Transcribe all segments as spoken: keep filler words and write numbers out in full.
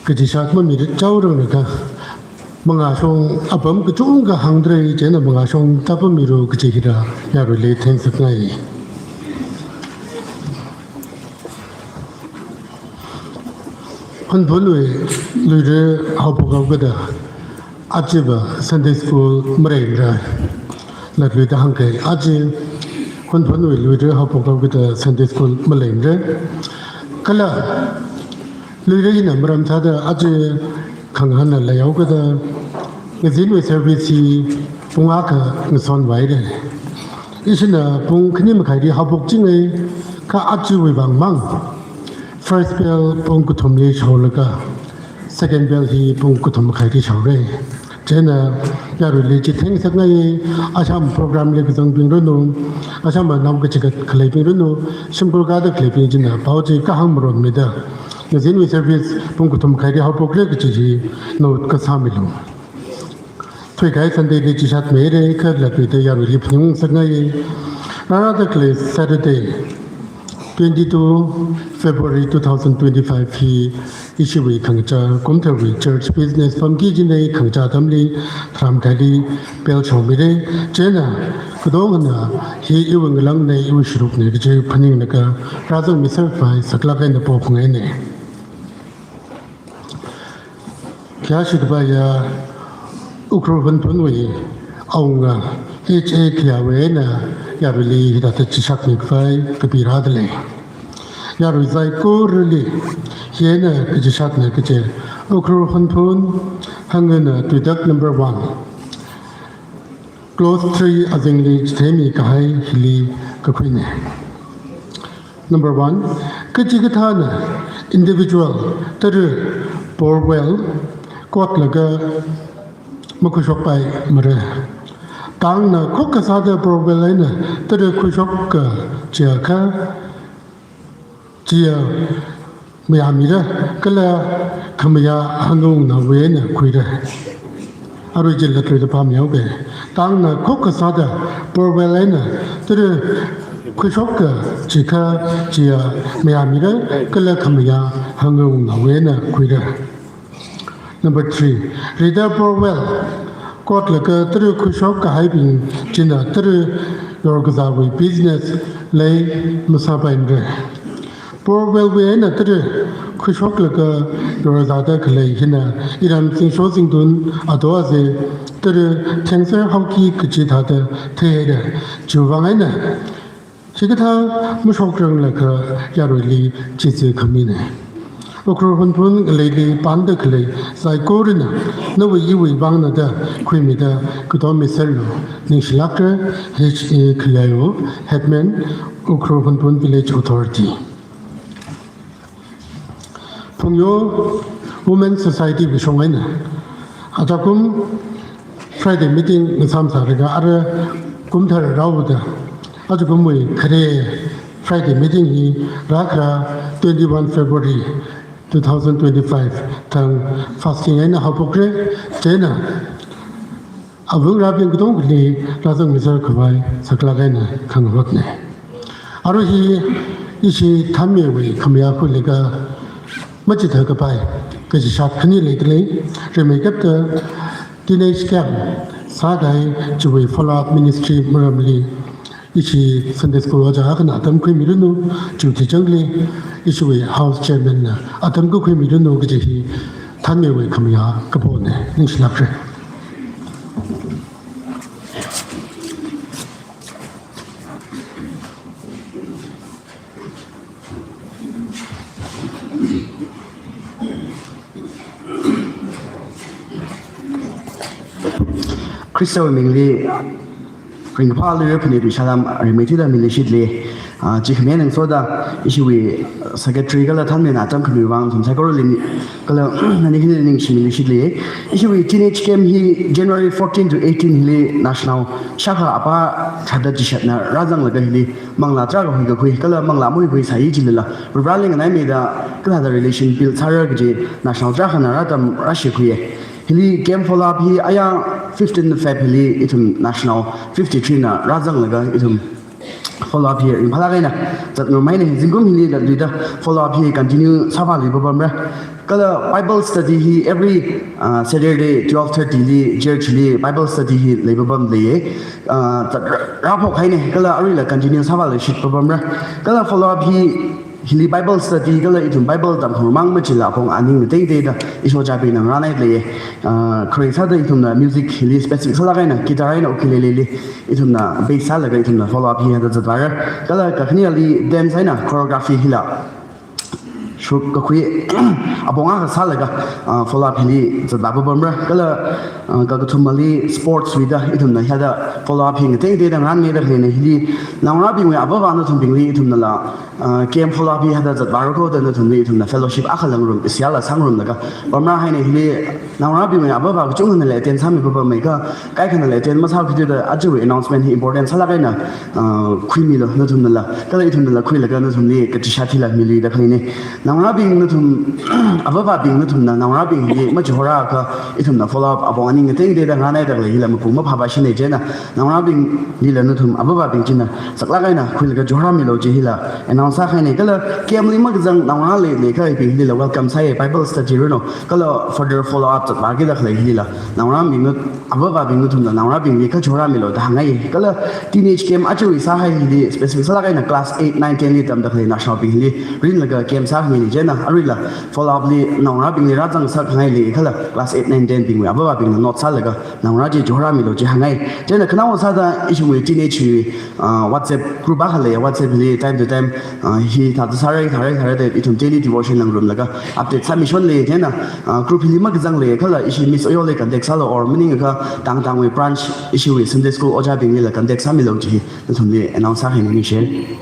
Kachishat mamirit chaorang raka, mangāshong apam kachungkha hāngdalei, chieina mangāshong tāpammilu kachi hila yaruili thengsakngai. Hunphunwui luira haophok haokada, ajava Sunday school maleimara. Latluida hāngkahai, aja Hunphunwui luira haophok haokada Sunday school maleimara. Kala luira hina maram thāda aja khangahānna leihaokada, ngazinwui service hi pung akha ngasonvāhaira. Ishina pung khani makhaili haophokchinga, kha ajawui vang mang first bell pung kathumli shaolaga, second bell hi pung kathum makhaili shaora. Chieina yaruili chi thengsakngai, asham program li kazangbing ranu, asham anao kachigat khaleibing ranu, shimkhur kada khaleibing china pao chi kahāng maronmida, ngazinwui service pung kathum makhaili haophokra kachi hi note kasāmilu. Thuikahai Sunday li chishatmihaira, kha latluida yaruili phaningung ngasakngai. Rārada khalei Saturday, twenty-two February two thousand twenty-five hi ishiwui khangachā, kumtharwui church business pamki jinei khangachā atamli tharam kahaili bell shaomira. Chieina katongana hi iwui ngalangnei, iwui sharuknei kaji phaninglaga rāzangmiserkhavai saklāk eina pokhungaina. Khayāshi kapaiya Ukhrul Hunphunwui awunga H A Khayāwui eina yaruili hithāda chishakmikhavai kapi rādalei. Yarui saikorali hi eina kachishatna kachi Ukhrul Hunphun hāngana tuitak number one. Clause three azingli chitheimi kahai hili kakhuina. Number one, kachikathāna individual tara borewell kotlaga makhuishokpaimara. Tangna khokkha sāda borewell eina tara khuishokka chiakha, chiya mayāmira, kala khamayā hangungnaowui eina khuira. Arui chila tui da pāmihaoga. Tangna khokkha sāda borewell eina tara khuishokka chiakha, chiya mayāmira, kala khamayā hangungnaowui eina khuira. Number three, rida borewell kotlaga tara khuishok kahaibing china tara yorkazāwui business lei masāpaimara. Borewellwui eina tara khuishoklaga yorzāda khalei hina iram zingsho zingtun ato aze tara thengser haoki kachi thāda theihaira. Chiwuivang eina chikathā mashokranglakha yaruili chizā khamina. Ukhrul Hunphun ngaleili pāngda khalei saikorana nawui iwui vangna da khuimida katommiserlu. Ningshilākra. H A Khayāwui, Headman, Ukhrul Hunphun Village Authority. Phungyo Women Society wui shong eina ajakum Friday meeting ngasam sālaga ara kumthar rāhaoda, ajakumwui khare Friday meeting hi rākhara twenty-one February two thousand twenty-five thang fasting eina haophokra. Chieina awungrabing katongali rāzangmiserkhavai saklāk eina khangahotna. Arui hi ishi thanmeiwui khamayā khuilaga machithākapai kachishat khani leidalei, rimeikapta teenage camp sākahai chiwui follow up ministry maramli ishi Sunday school ojā akhana atam khuimiranu, chiwui changli ishiwui house chairman na atam kakhuimiranu kaji hi thanmeiwui khamayā kapona. Ningshilākra. Khristawui mingli ringphāluiya phanit Mishalam rimeithuida mili shitli. Ah, chi khami ngasoda ishiwui secretary kala thanmina atam khami vang nathum saikorali kala nani khani ningshi mili shitli. Ishiwui teenage camp hi January fourteen to eighteen hili national shākha apā tharāda chishatna rāzanglaga hili manglā tarākha huikakhui kala manglā mahuikhui sāi chilala Varivarali nganaimeida kala da relation build sāra kaji national tarākhana rātam rāshikhuiya. Hili camp follow up hi aya fifteen Feb hili ithum national fifty-three na rāzanglaga ithum follow up hi ringphālāk eina zatngarumhaina. Zingkum hili latluida follow up hi continue sāvālui papamra. Kala Bible study hi every, uh, Saturday twelve thirty li church li Bible study hi lei papam leiya. Uh, zat rā-, rāphokhaina kala aruila continue sāvāluishit papamra. Kala follow up hi hili Bible study kala ithum Bible tamkhangarumang machila apong aning ngateiteida ishi ojābingna ngarānhaida leiya. Ah, kharei sāda ithumna music hili specific sālāk eina guitar eina ukulele li ithumna base sālaga ithumna follow up hi hāngda zatvāra. Kala kakhaneli dance eina choreography hila shukkakhui apong akha sālaga, ah, follow up hili zatvā papamra. Kala, ah, kakathumali sports wuida ithumna hithāda follow up hi ngateiteida ngarānmeida khaleina. Hili naongarābingwui avāva nathumbingli ithumnala ah, camp follow up hi hithāda zatvāra kho da nathumli ithumna fellowship akha langrumsi yala sāngarumlaga pamrāhaina. Hili naongarābingwui avāva kachungkhanala attend sāmi papammeikha kaikhanala attend masākhuithuda ajawui announcement hi important sālāk eina, ah, khuimilu nathumnala. Kala ithumnala khuilaga nathumli kachishat hila miluida khaleina. Naongarābing nathum, avāvabing nathumna naongarābingli machihorakha ithumna follow up apong aning ngateiteida ngarānhaida khalei hila mapung maphāva shine. Chieina naongarābinglila nathum avāvabing china saklāk eina khuilaga chihorāmilu chi hila announce sākahaina. Kala camp li makazang naongarā leileikha ibinglila welcome sāya, Bible study ranu kala further follow up zatvākida khalei hilila naongarābing nat-, avāvabing nathumna naongarābingli kachihorāmilu da hāngngai. Kala teenage camp ajawui sāhai hili specific sālāk eina class eight, nine, ten li tamda khalei national bingli rinlaga camp sākhangaina. Chieina aruila follow up li naongarābingli rāzang sākhangai leikhala class eight, nine, ten bingwui avāvabingna note sālaga naongarā chi chihorāmilu chi hāngngai. Chieina khanaowa sāda ishiwui teenage wui, ah, WhatsApp group akha lei, WhatsApp li time to time, ah, hithāda sāra, hithāra, hithāra da ithum daily devotion langrumlaga update sāmishonlei. Chieina, ah, group hili makazang leikhala ishi Miss Oyoli contact sālu or maningakha tangtangwui branch ishiwui Sunday school ojābinglila contact sāmilu chi nathumli announce sākahaina. Ningshi.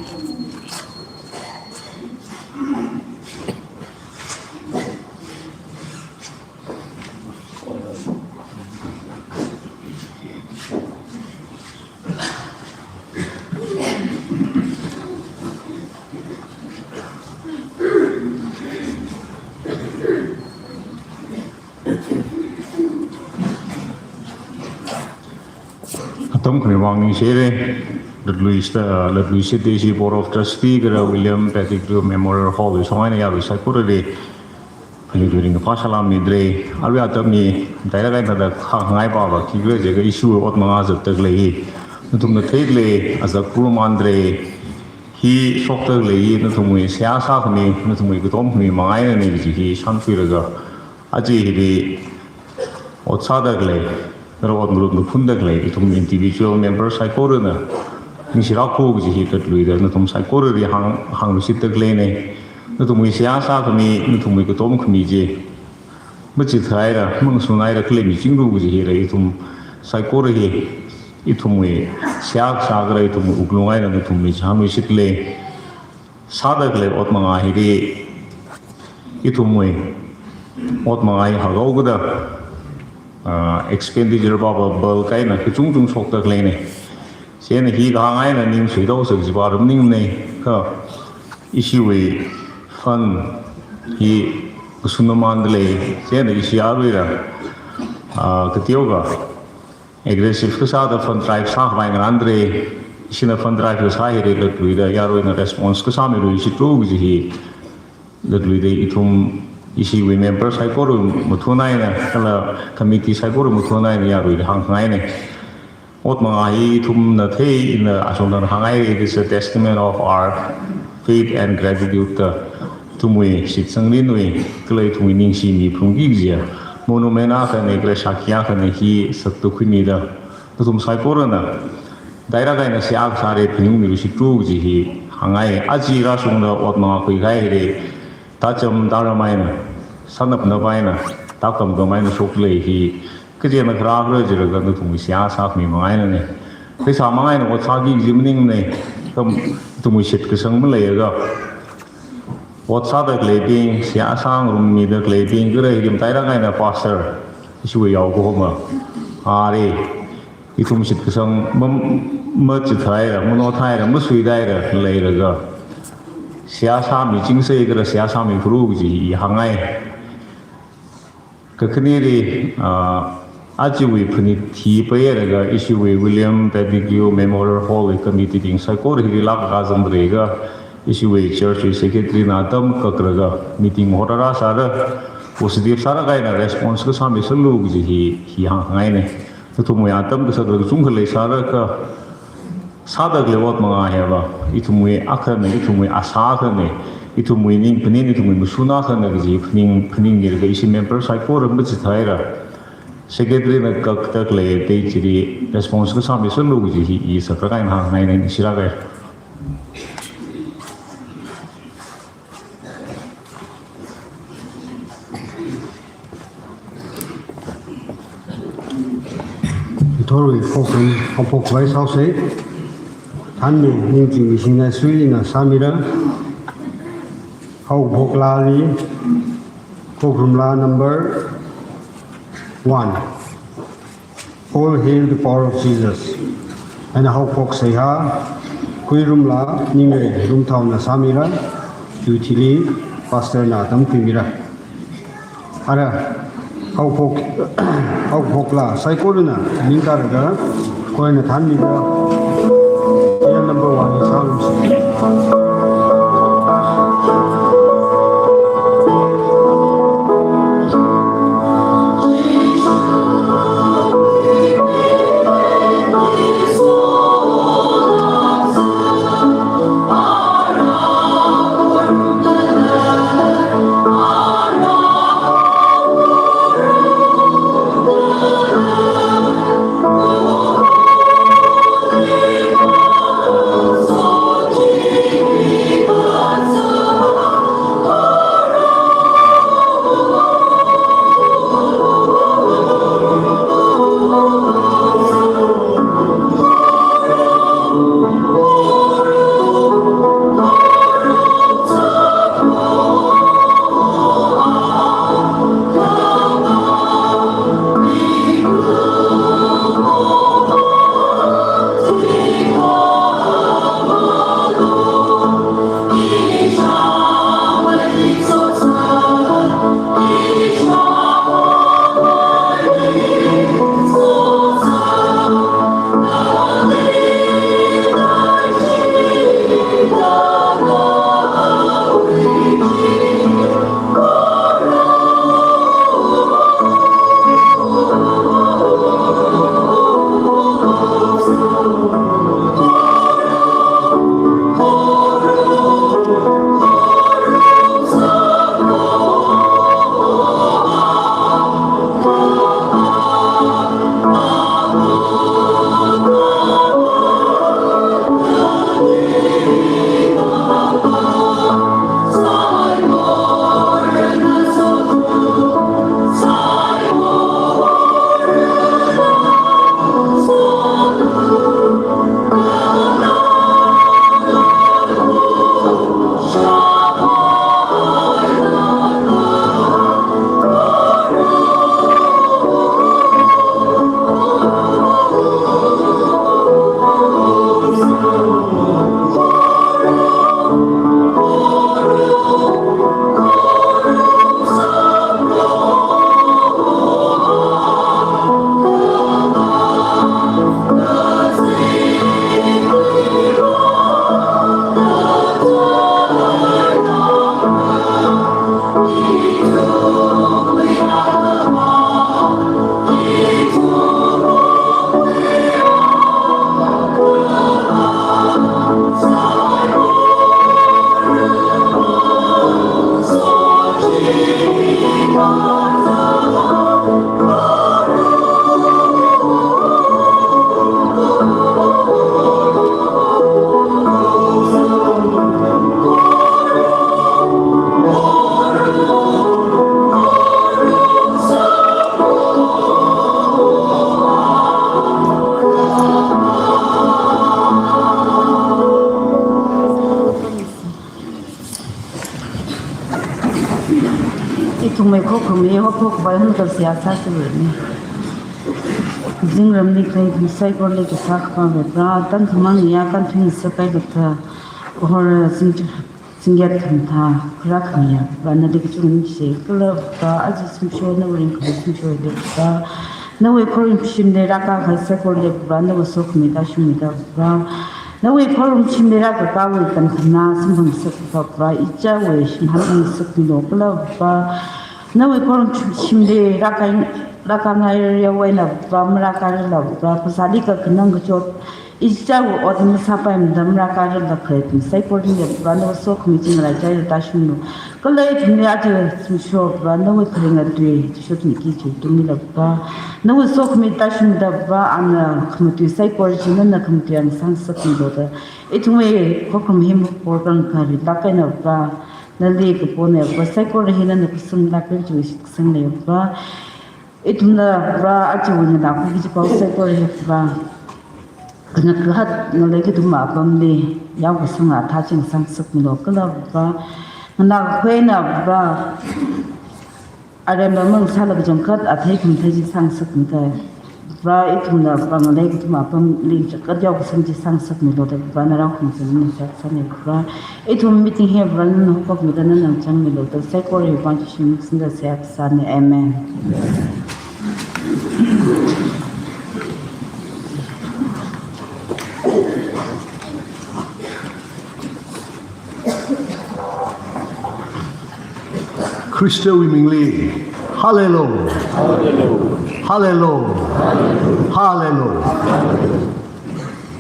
Atam khani vang ningshire. Latluishit, ah, latluishit ishi Board of Trustee kala William Pettigrew Memorial Hall wui song eina yarui saikorali phanit ringkaphā salām midalei. Arui atam hi direct eina thāda hāngngai pava, khikhala jiakha ishiwui ot mangā zatda khalei hi nathumna theidalei, azak purmandalei. Hi shokda khalei hi nathumwui seihā sākhami, nathumwui katom khami manga einana kaji hi shānkhuilaga aja hili ot sāda khalei, kala ot ngarut ngaphunda khalei ithum individual member saikorana ningshira kho kaji hi latluida nathum saikorali hāng, hāngluishitda khaleina. Nathumwui seihā sākhami, nathumwui katom khami chi machithāhaira, mangasunahaira khalei michingru kaji hila ithum saikora hi ithumwui seihā kasā kala ithumwui wuklung eina nathumli chihānluishit lei. Sāda khalei ot manga hili ithumwui ot manga hi hakaokada, ah, expenditure pava bulk eina kachungchung shokda khaleina. Chieina hi kahāng eina ning suitao sāki jiva ram ningmana kha ishiwui fund hi kasuna mandalei. Chieina ishi aruila, ah, kateokha aggressive kasāda fund drive sākhavai ngarāndalei. Ishina fund drive kasā hili latluida yaruina response kasā miluishitlu kaji hi latluida ithum ishiwui member saikora mathun eina kala committee saikora mathun eina yaruida hāngkhangaina. Ot manga hi ithumna thei, ina ashongdan hāngngai, it is a testament of our faith and gratitude da ithumwui shitsangrinwui kala ithumwui ningshimi phalungki kajiya monument akhana kala shākhi akhana hi sakta khuimida nathum saikorana direct eina seihā kasā rate phaning miluishitlu kaji hi hāngngai. Aja rāshungda ot manga khuikahai hili Tācham tāram eina, sānapnap eina, tākamkam eina shoklei hi, kaje eina kharā kharā jilaga nathumwui seihā sākhami mang einana. Pheisā mang eina ot sāki kaji maningmana, kha ithumwui shitkasang maleiakha, ot sāda khaleibing, seihā sāngarummida khaleibing, kala hi rim tairang eina pastor, ishiwui yaokahoma, ari, ithum shitkasang ma, machithāhaira, manothāhaira, masuithahaira leilaga, seihā sāmichingsei kala seihā sāmikharu kaji i hāngngai. Kakhaneli, ah, ajawui phanit hi pailaga ishiwui William Pettigrew Memorial Hall wui committee bing saikora hili lākka zangda leiakha, ishiwui church wui secretary na atam kaklaga meeting horara sāra, positive sāra kaina response kasā miserlu kaji hi, hi hāngngaina. Nathumwui atam kasak kachungkha leisāra kha, sāda khalei ot manga hiva, ithumwui akhana, ithumwui asā akhana, ithumwui ning phaning, ithumwui mashun akhana kaji phaning, phaninglaga ishi member saikora machithāhaira. Secretary na kaktak lei, tei chili response kasā miserlu kaji hi i sakra kaina hāngngaina, ningshira kai. Ithorwui khokharum haophok khavai sāhaosei. Thānmi Ningchingmi Singnaisui na sāmira. Haophok lāli, khokharum lā number one. All Hail the Power of Jesus. Eina haophok seihā Khuirumla Ningrei Rumthaona sāmira, chiwui thili pastor na tamkhuimira. Ara, haophok, haophok lā saikorana ningkaraga, koina thānmida, serial number one li sārumsa. Ithumwui khokharumwui haophok khavai hun kasā sāsāra ni. Zingramli khalei ithum saikorali kasā kaphā Vare, tangkhamang ya kanthuing sākai kathā, kahor sing-, singkat khamathā, kharā khamiya, Vare nali kachungkha ningshi, kala Vare aja zimiksho nawui ringkhalei zimiksho hili Vare, nawui khorumshimli rākakahai saikorali Vare, nawui sokhami tāshungmida Vare, nawui khorumshimli rākakāwui tangkhana samphang sākhavai Vare, ichāwui shim hāngngasakmilu kala Vare, nawui khorumshimli rākā, rākāngai rarya eina Vare, marākālala Vare, phasāli kakhanang kachot, ichāwui ot masāpaimada marākālala khalei ithum saikorali Vare, nawui sokhami chi ngaraichaira tāshunglu. Kala ithumli aja zimiksho Vare, nawui kharinga tui, Jishu ithumli kachichā tungmila Vare, nawui sokhami tāshungda Vare, ana khamatui saikora chi nana khamatui eina sāngasakmilu da. Ithumwui khokharum hi maporkang kari lāk eina Vare, nali kapona Vare, saikora hi nana khuisanglāk eina chiwui shitkasang lei Vare. Ithumna Vare, ajawui nganākhui kaji pao saikora hi Vare, khangakhut ngalei kathum apamli yaokasang athā chi sāngasakmilu kala Vare, nganākhui eina Vare, aremma mang sālaga kachangkhat athei khamathei chi sāngasakmikai. Vare, ithumna Vare ngalei kathum apamli chāngkhat yaokasang chi sāngasakmilu da Vare, narao khangazan nana seihā sāna Vare. Ithum meeting hi Vare nana haophokmida nana chāngmilu da, saikora hi Vare Jishu ming singda seihā sāna. Amen. Khristawui mingli. Hallelujah. Hallelujah. Hallelujah.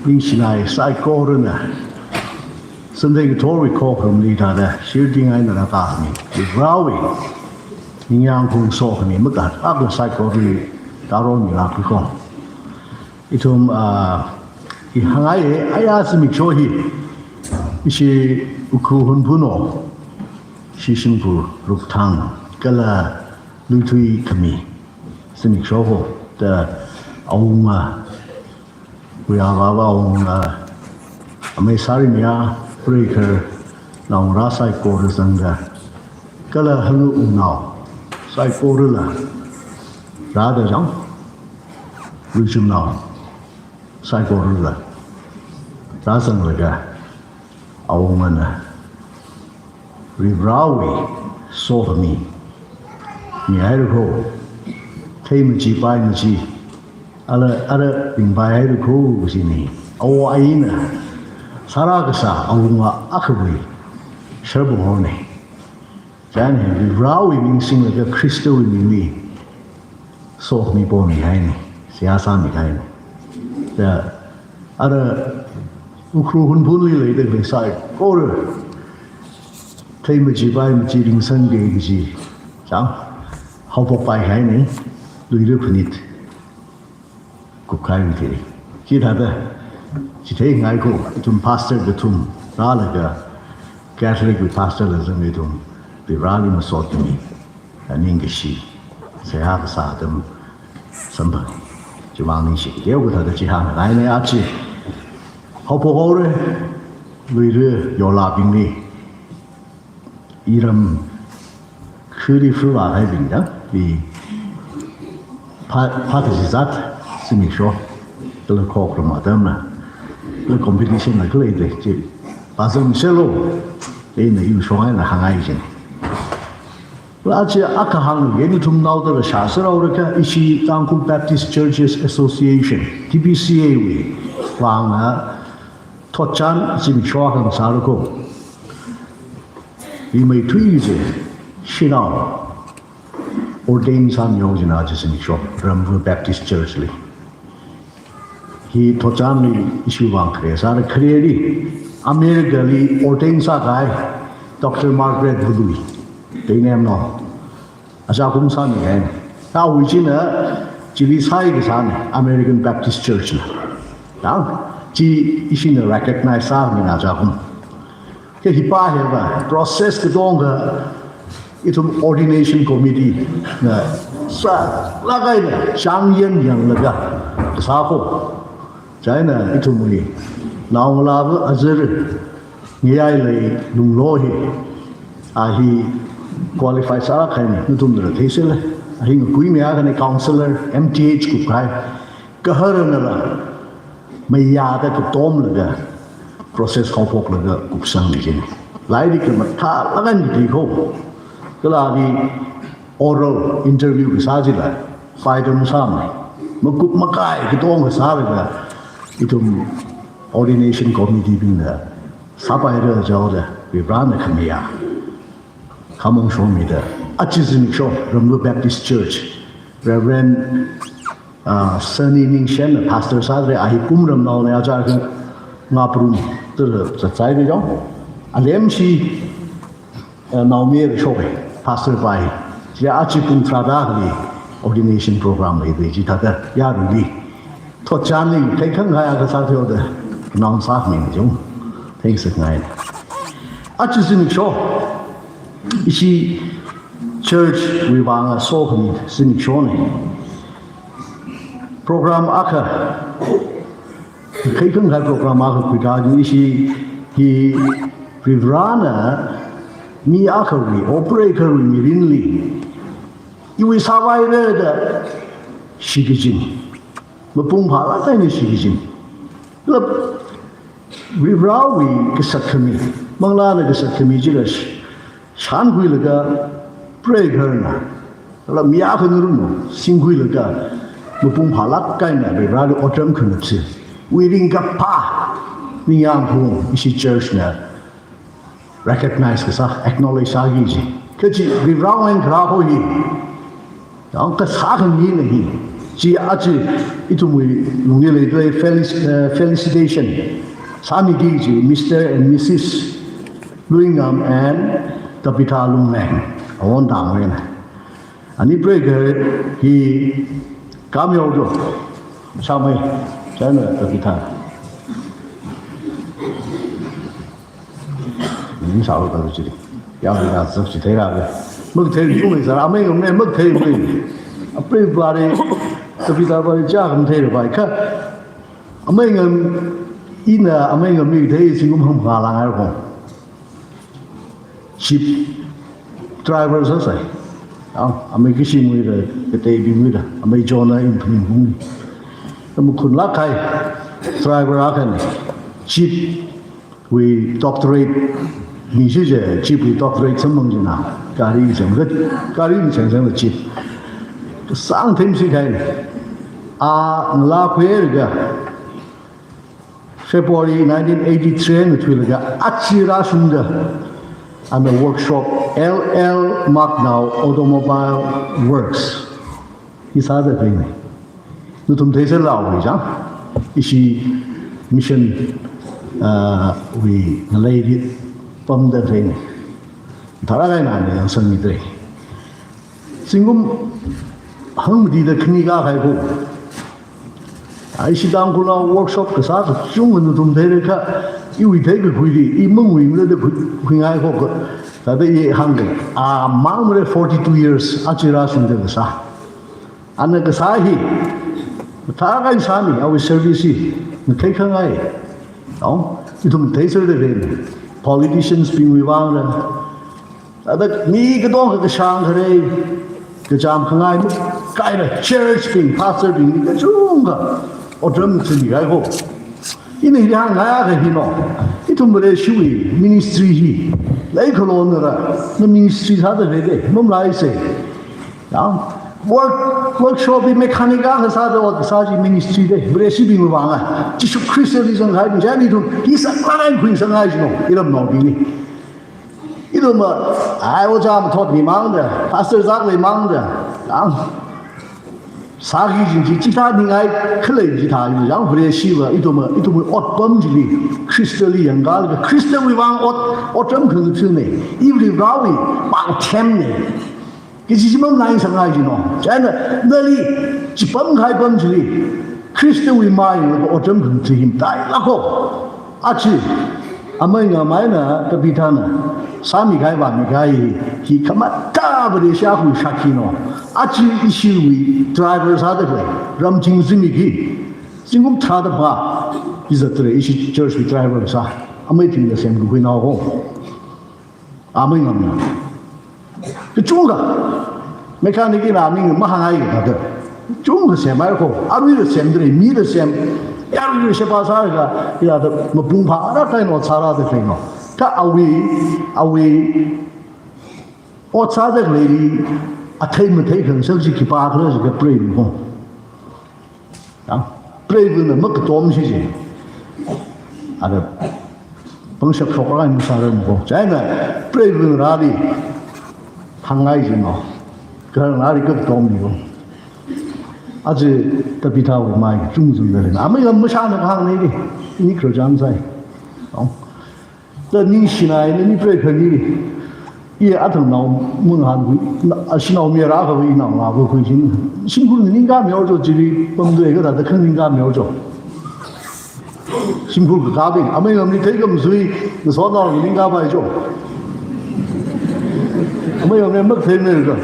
Ningshinai saikorana. Sunday ngathorwui khokharumli thāda, shirding eina rākāmi, Varewui ningyāng khaung sokhami, makataka saikorali tāromilāklu ko. Ithum, ah, hi hāngngai, aya zimiksho hi, ishi Ukhrul Hunphun, ishi Shingphur Rukthang, kala Luithui khami zimiksho ho, da awunga, khuiya vāva awunga, amei Sārimiya, Preikar, naongarā saikora zangda, kala hanu ungnao saikorala rāda chang, luishimnao saikorala rāzanglaga, awungana Varivarāwui sokhami mihaira kho, theimachi paimachi, ala, ala ringpaihaira kho kajina. Awo ayina sāra kasā awunga akhawui sharbung hona. Chieina hi Varivarāwui ming singlaga Khristawui mingli sokhami pomihaina, seihā sāmihaina. Da, ara Ukhrul Hunphunli leida khalei saikora theimachi paimachi ringsangki kaji chang haophokpaihaina, Luira Phanit kupkahai thili. Chithāda chitheingai kho, ithum pastor kathum rālaga, Catholic wui pastor la zang ithum Varivarāli masotmi, ningkashi, seihā kasā atam samphang. Chivang ningshi, teokha thāda chi hāngngaina. Aja haophok haora, Luira yolābingli, iram khuri fru vāhaibing da, i phā, phākazizat zimiksho, kala khokharum atamna, kala competition la khalei da, chi pazang selo, eina iwui shong eina hāngngai jin. Aja akha hāngli, ithum naoda rāshāsāra haora kha, ishi Tangkhul Baptist Churches Association, T B C A wui vang a thotchan zimiksho akha ngasāra kho. Rimeithui chi, shanao ordain sāmihaowa jina chi zimiksho, Ramva Baptist Church li. Hi thotchanli ishi vang khare sāra. Khareli America li ordain sākahai Doctor Margaret Vului, Teinemnao, ajakum sāmihaina. Tawui china chili sai kasāna, American Baptist Church na. Tang, chi ishina recognize sāmina ajakum. Kha hipa hiva process katonga ithum ordination committee na sālāk eina chāngyān yanglaga kasā kho. Chieina ithumwui naongalāva azar ngayailei Lunglo hi, a hi qualify sālāk kahaina, nathumnala theisālei. Ahi ngakuimi akhana counselor, M T H kupkahai. Gaharnala mayāda katomlaga process haophoklaga kupsangna jina. Lairikla mathālāk eina kathi kho. Kala hi oral interview kasā chila faida masāmana. Makup makai katonga sālaga ithum ordination committee bingna sāpaira jihaoda, Varivarana khamayā khamong shomida, aja zimiksho Ramlu Baptist Church, Reverend, ah, Sunny Ningshen pastor sāda, a hi Pumramnaona, aja Ngaprum tara zatsaida jong. Alemshi, ah, Naomi shoka, pastor pai. Chi aja pung tharāda kali ordination program leida, chithāda yaruili thotchanli khaikhangai akha sāthuida, announce sāmi jong. Thanks ngai. Aja zimiksho ishi church wui vang sokhami zimikshona. Program akha, khaikhangai program akha khuida jin, ishi hi Varivarana mi akhawui, operator wui mirinli iwui sāvaira da shikachin, mapung phālāk eina shikachin. Lap, Varivarawui kasat khami, manglāna kasat khami chila sh-, shānkhuilaga, preigarna, lap mi akha ngarumna singkhuilaga, mapung phālāk eina Varivarali otram khangatha, wui ringkaphā ningyāng phung ishi church na recognize kasā, acknowledge sāki kaji. Kaji Varivarawui eina kharā kho hi. Yang kasā khamina hi. Chi aja ithumwui lungli leida lei felici-, eh, felicitation sāmiki kaji Mister and Missus Luingam and Tabitha Lungleng. Awon dang wena. Ani preigar hi kam yaodo. Sāmei, china Tabitha. Ning sālo da chili. Yaoda zak chi theira be. Makathei chungmei sāra, amei ngamna makathei mei. Apreivari, Tabitha vari cha khamatheira bai kha. Amei ngam, ina amei ngam mi thei zingkum hangphangā langai kho. Jeep driver sāsai. Ang, amei Kishimwui da, kateibingwui da, amei Jonah in phuning bung. Makhunlāk kahai driver akhana. Jeep wui doctorate, mi shi je, jeep wui doctorate samphang jina. Gari samkhat, gari samsang la jeep. Kasāng themsi kahai. A ngalā khuilaga February nineteen eighty-three na thuilaga aja rāshungda, ana workshop L L Maknao Automobile Works hi sāda phaina. Nathum theisālala hui jang, ishi mission, ah, wui ngaleili pamda phaina. Tharā kahaina ni yang sangmi dre. Zingkum hangmatida khani kakahai kho. Ai, ishi Tangkhulnao workshop kasā kachungkha nathum theira kha, iwui theikakhuili, i mangwui mla da khui, khuingai kho kha. Thāda i hāngda, a mang mara forty-two years, aja rāshungda kasā. Ana kasā hi, thākha sāmi, awui service hi, ngakhai khangai. Tong, ithum theisāda ren, politicians bingwui vangla, ada mi katonga kashāng kharei, kachām khangai makaila church bing, pastor bing, kachungkha otram chili gai kho. Ina hi hāngngai akha hina. Ithum Vareshiwui ministry hi, leikhalona ra, na ministry sāda lei de, mamlai se. Ya, work, workshop hi mechanic akha sāda ot sā chi ministry de, Vareshibingwui vang a. Jishu Khristali zangkahai bing china ithum, hi sākhangai khuisāngai jino, iramnaobingli. Ithum, ai, ojā mathotmi mangda, pastor zakmi mangda, ang, sāki jin chi, chithāningai khalei chithā yu yang Vareshiva, ithum, ithum otpam chili, Khristali yangkalaga, Khristawui vang ot, otram khangathana, iwui Varewui pangthemna. Kaji chi mamlaisāngai jino. China, nali, chipam kahai pam chili, Khristawui mayanglaga otram khangatha hi matailāk kho. Aja, amei ngam eina Tabithana sāmikahai vāmikahai hi khamathā Vareshi akhawui shākhina. Aja ishiwui driver sāda khalei, Ramching Zimik hi, zingkum tharāda phangā, i zatra ishi church wui driver sā, amei thingda semkakhuinao kho. Amei ngamna. Kachungkha, mechanic ina ning mahāngai kha da. Chungkha semhai ko, aruila semdalei, mila sem, yaruila sheba sālaga, ya da mapung phāda kaino sārada kaino. Kha awui, awui, ot sādaleili, athei mathei khangasak chi khipākhala jiakha preiva ko. Ya, preivana makatom shi je. Ada pangshap shokra ni sāra ko. Chieina preivana rāli hāngngai jino. Kha rāli kakatom ni ko. Aja Tabitha wui mai chungchungda lei. Amei lam mashāna kahāng nei di. Ni kro jam sai. Oh. Da ningshina ini ni preikhani. I athumnao munghan hui, na, ashinao mira kha hui nao ngakhui shin. Shimkhur ningkha mihaocho chili, pamdui kha da da khan ningkha mihaocho. Shimkhur kakabing, amei ngamli thei kamsui, nasonao ningkha baicho. Amei ngamli mak thei meicho.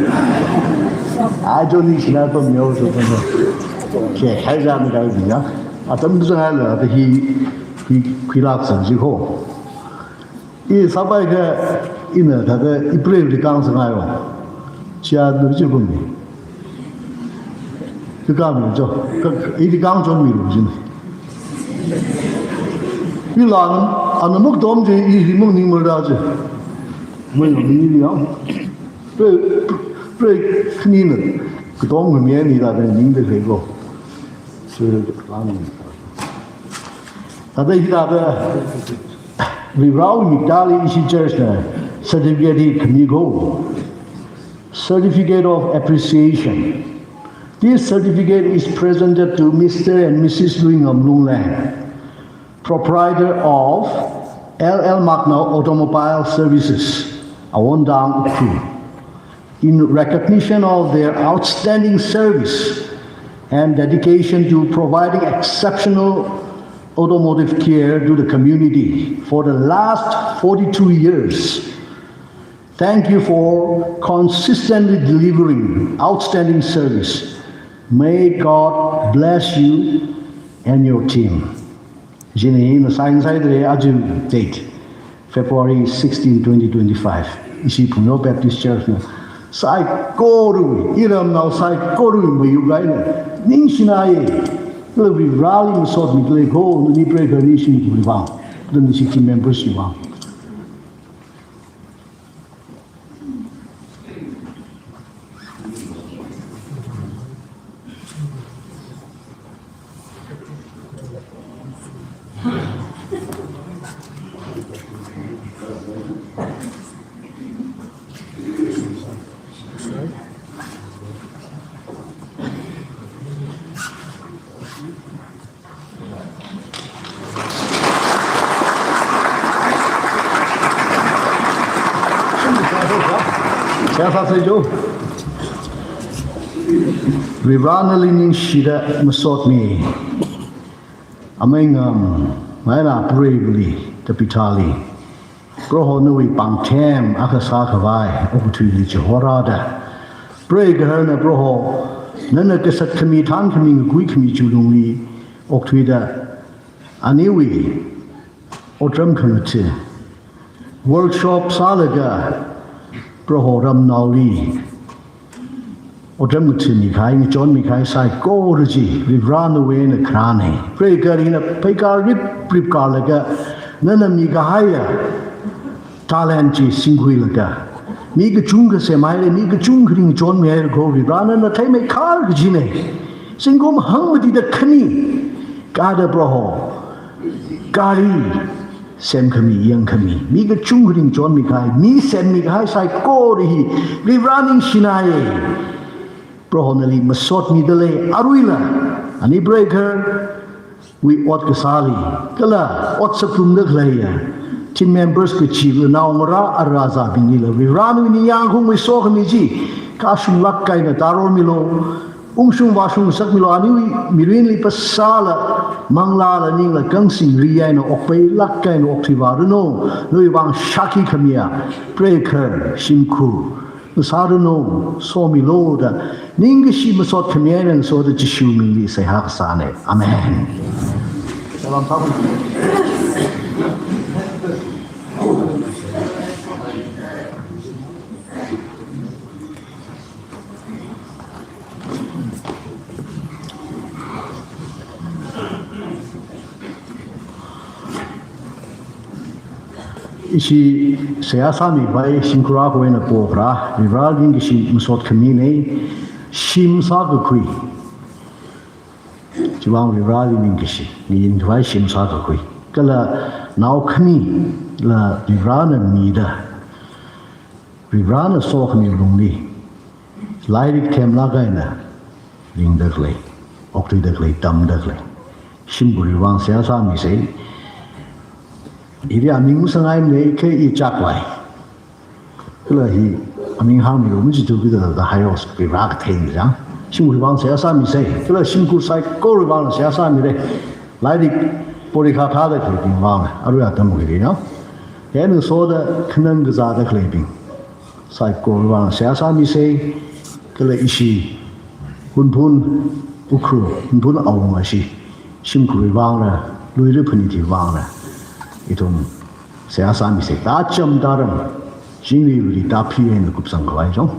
Ajo ningshina pam mihaocho pamdui. Khe, hai ja mi da ya. Atam zangla, hi, hi, khilak san ji ko. I sāpai kha ina thāda i preili kang sāngai o. Chia nu chi bung ni. Kakami jo. Ka, ili kang chon mi lu jin. Ila ana muk dom je i hi muk ni mur da je. Mui ni ni ya. Pre, pre khani na. Kdom mi ni da ni de ko. So, kang. Thāda hithāda Varivarāwui miktāli ishi church na certificate hi khami ko. Certificate of Appreciation. This certificate is presented to Mister and Missus Luingam Lunglen, proprietor of L L Maknao Automobile Services, Awondang, Ukhrul, in recognition of their outstanding service and dedication to providing exceptional automotive care to the community for the last forty-two years. Thank you for consistently delivering outstanding service. May God bless you and your team. Jini na sign side re aju date, February sixteen, twenty twenty-five. Ishi Phungyo Baptist Church na saikora, iramnao saikora mayu gaina. Ningshina ye, kala Varivarāli masot mi kala ko, nani preikhani shimkhurwui vang. Then ishi team members wui vang. Seihā sāsa jo. Varivarā nali ningshida masot mi. Amei Ngam, maina preivali, Tabithali. Proho nawui pāngthem akha sākhavai, okathuili chihorāda. Preigaharna Proho, nana kasat khami, thān khami, ngakui khami chulungli, okthuida, aniwui otram khangatha workshop sālaga Proho ramnaoli otram ngathami kahai, ngachonmi kahai saikora chi Varivarā nawui eina kharāna. Preigaharna pheikar riprip karlaga nana mikahaiya talent chi singkhuilaga mi kachungkha semhaira, mi kachungkha ringchonmihaira ko Varivarā nana theimeikhar kajina. Zingkum hangmatida khani, kada Proho, gari semkhami, yangkhami, mi kachungkha ringchonmi kahai, mi semmi kahai saikora hi Varivarā ningshina ye. Proho nali masot midalei, aruila ani preigaharwui ot kasāli, kala ot saklumda khaleiya team members kachiva̱ naongarā arazabinglila Varivarā nawui ningyāng khaungmei sokhami chi kashunglāk eina tarormilu, ungshung vāshung ngasakmilu, aniwui mirinli phasāla, manglāla, ningla kangsingri eina okpeilāk eina okthuivāranu, nawui vang shākhi khamiya preigahar shimkhur ngasāranu, somilu da ningkashi masot khami eina ngasoda Jishu mingli seihā kasāna. Amen. Salam. Salam. Ishi seihā sāmikhavai shimkhur akhawui eina pokharā, Vareli ningkashi masot khaminei, shim sākakhui. Chiwuivang Vareli ningkashi, ngayinkhavai shim sākakhui. Kala nao khanila Varena mida, Varena sokhami lungli, lairik themlāk eina ringda khalei, okthuida khalei, tamda khalei shimkhurwui vang seihā sāmisei. Hili aming masangaimana, kha i chaklai. Kala hi aming hāngmilu, machithu kida da haios, Vare kathei ni chang. Shimkhurwui vang seihā sāmisei. Kala shimkhur saikorawui vang seihā sāmira. Lairik porikha thāda khaleibing vang, arui atam hili, no? Hina soda khanang kazāda khaleibing saikorawui vang seihā sāmisei. Kala ishi Hunphun Ukhrul, Hunphun awunga ishi shimkhurwui vangla, luira phanitwui vangla, ithum seihā sāmisei. Tacham taram, chingri uri tapi eina kupsangkhavai chong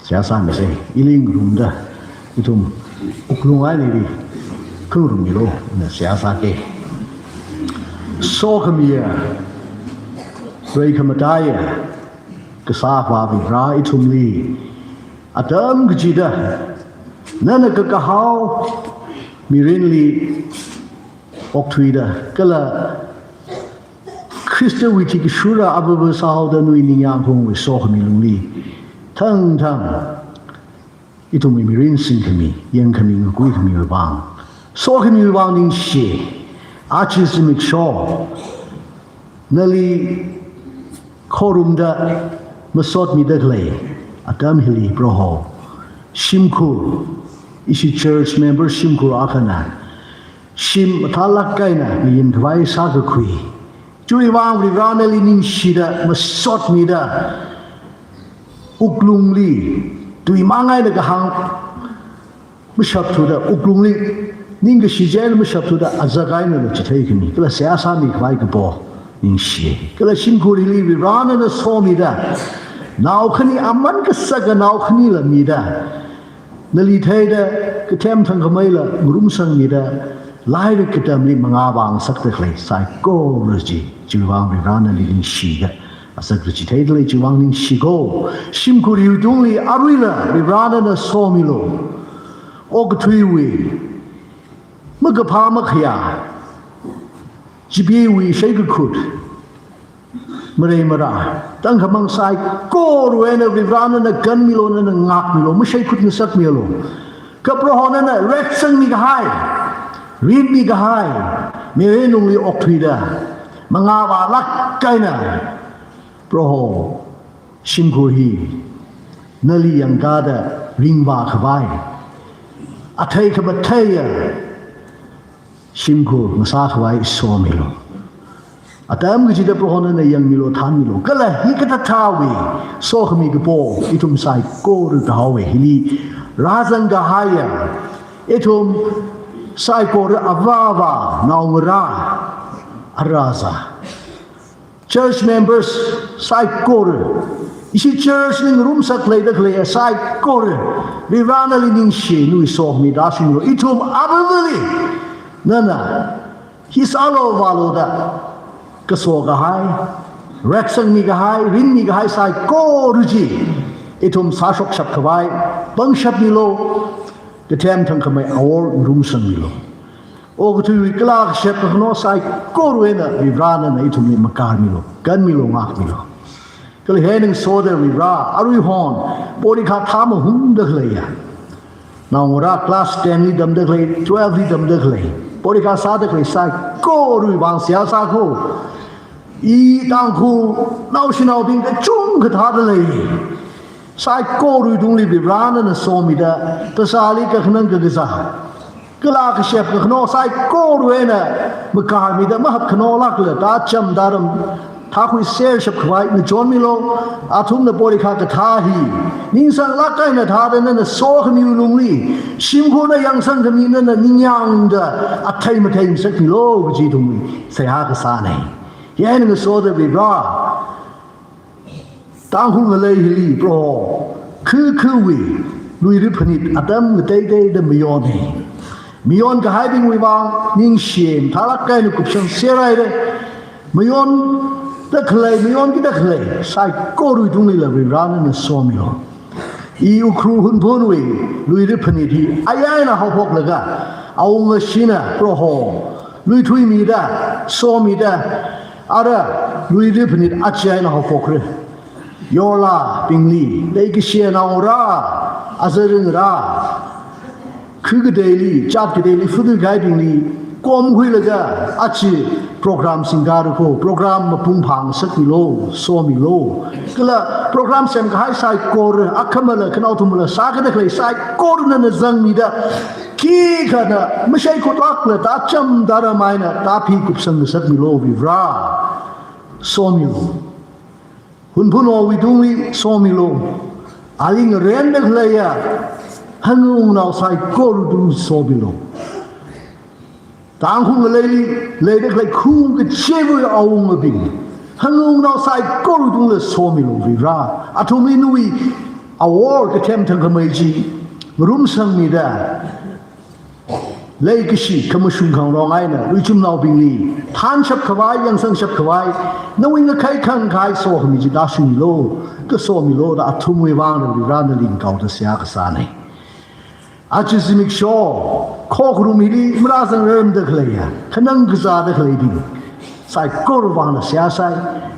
seihā sāmisei. Ili ngarumda, ithum wuklung eina ili khangarummilu, ina seihā sāki. Sokhamiya, reikhamataiya kasā Avā Vare, ithumli atam kachida nana kakahao mirinli okthuida, kala Khristawui thikashura avāva sāhaoda nawui ningyāng khaungwui sokhami lungli thangthang ithumwui mirin singkhami, yangkhami, ngakuikhamiwui vang, sokhamiwui vang ningshi. Aja zimiksho nali khorumda masotmida khalei atam hili Proho, shimkhur, ishi church member shimkhur akhana shim mathālāk eina ngayinkhavai sākakhui. Chiwuivang Varena nali ningshida, masotmida, wuklungli tui mang eina kahāng mashapthuda, wuklungli ningkashi chieina mashapthuda, azak einala chitheikhami, kala seihā sāmikhavai kapo ningshi. Kala shimkhur hili Varena nana somida, nao khani aman kasaka nao khanila mida, nali theida, kathem thangkhameila ngarumsangmida, lairik katamli mangā vāngasakda khalei saikora chi, chiwuivang Varena nali ningshida, azak kachitheida lei, chiwuivang ningshiko. Shimkhur hiwui tungli aruila Varena nana somilu. Okathuiwui makaphā makhayā, chipeewui sheikakhut, marei marā, tangkhamang saikorawui eina Varena nana kanmilu, nana ngākmilu, masheikhut ngasakmilu. Kha Proho nana retsangmi kahai, rinmi kahai mirin lungli okthuida, mangā vālāk eina Proho, shimkhur hi nali yangkāda ringvākhavai, athei khamatheiya shimkhur ngasākhavai somilu. Atam kachida Proho nana yangmilu, thānmilu. Kala hikathāthāwui sokhami kapo ithum saikora kahaowa. Hili rāzang kahaiya ithum saikora, avāva, naongarā, arazā, church members saikora, ishi church li ngarumsak leida khalei saikora, Varena nali ningshi, nawui sokhami tāshunglu. Ithum avāvali nana hi sālu vālu da kaso kahai, retsangmi kahai, rinmi kahai saikora chi ithum sāshokshapkhavai pangshapmilu, kathem thangkhamei awor ngarumsangmilu. Okathuiwui kala kashap kakhano saikorawui eina Varena nana ithumli makarmilu, kanmilu, ngākmilu. Kala hina ngasoda Vare, aruihon porikha thāmahungda khaleiya naongarā, class ten li tamda khalei, twelve li tamda khalei, porikha sāda khalei saikorawui vang seihā sāko. I Tangkhul naoshinaobing kachungkha thāda lei. Saikorawui tungli Varena nana somida, phasāli kakhanang kakazā, kala kashap kakhano saikorawui eina makarmida, mahap khanolākla tacham taram thākhuisershapkhavai ngachonmilu. Athumna porikha kathā hi ningsanglāk eina thāda, nana sokhamiwui lungli shimkhurna yangsangkhami, nana ningyāngda athei mathei ngasakmilu kaji ithumwui seihā kasānei. Hina ngasoda Vare, Tangkhul ngalei hili Proho, khikhiwui luira phanit atam ngateiteida mayonei. Mayon kahaibingwui vang ningshi, mathālāk eina kupsangser haira. Mayon da khalei, mayonki da khalei saikorawui tungli la Varivarā nana somilu. I Ukhrul Hunphunwui luira phanit hi ayai eina haophoklaga, awungashina Proho luithuimida, somida, ara luira phanit achiyai eina haophokra. Yorlabingli, leikashi naongarā, azaringarā, kha kateili, jat kateili phathuikahaibingli komkhuilaga aja program singkara kho, program mapung phāngasakmilu, somilu. Kala program semkahai saikora, akhamala, khanaothumala, sākada khalei saikora nana zangmida, khikhana mashai khutlākla tācham tāram eina tāphi kupsang ngasakmilu Varivarā. Somilu. Hunphunwui tungli somilu. Ali ngarenda khaleiya hangungna saikorawui tungli somilu. Tangkhul ngaleili leida khalei khung kachiva̱wui awungabing, hangungna saikorawui tungli somilu Varivarā. Athumli nawui awor kathem thangkhamei chi ngarumsangmida, leikashi khamashung khangarong eina luichumnaobingli thanshap khavai, yangsangshap khavai, nawui ngakhai khangkhai sokhami chi tāshungmilu, kasomilu da athumwui vang Varivarā nali ngakoda seihā kasāna. Aja zimiksho, khokharum hili marāzangrarmada khaleiya, khanang kazāda khaleibing saikorawui vangla seihā sai.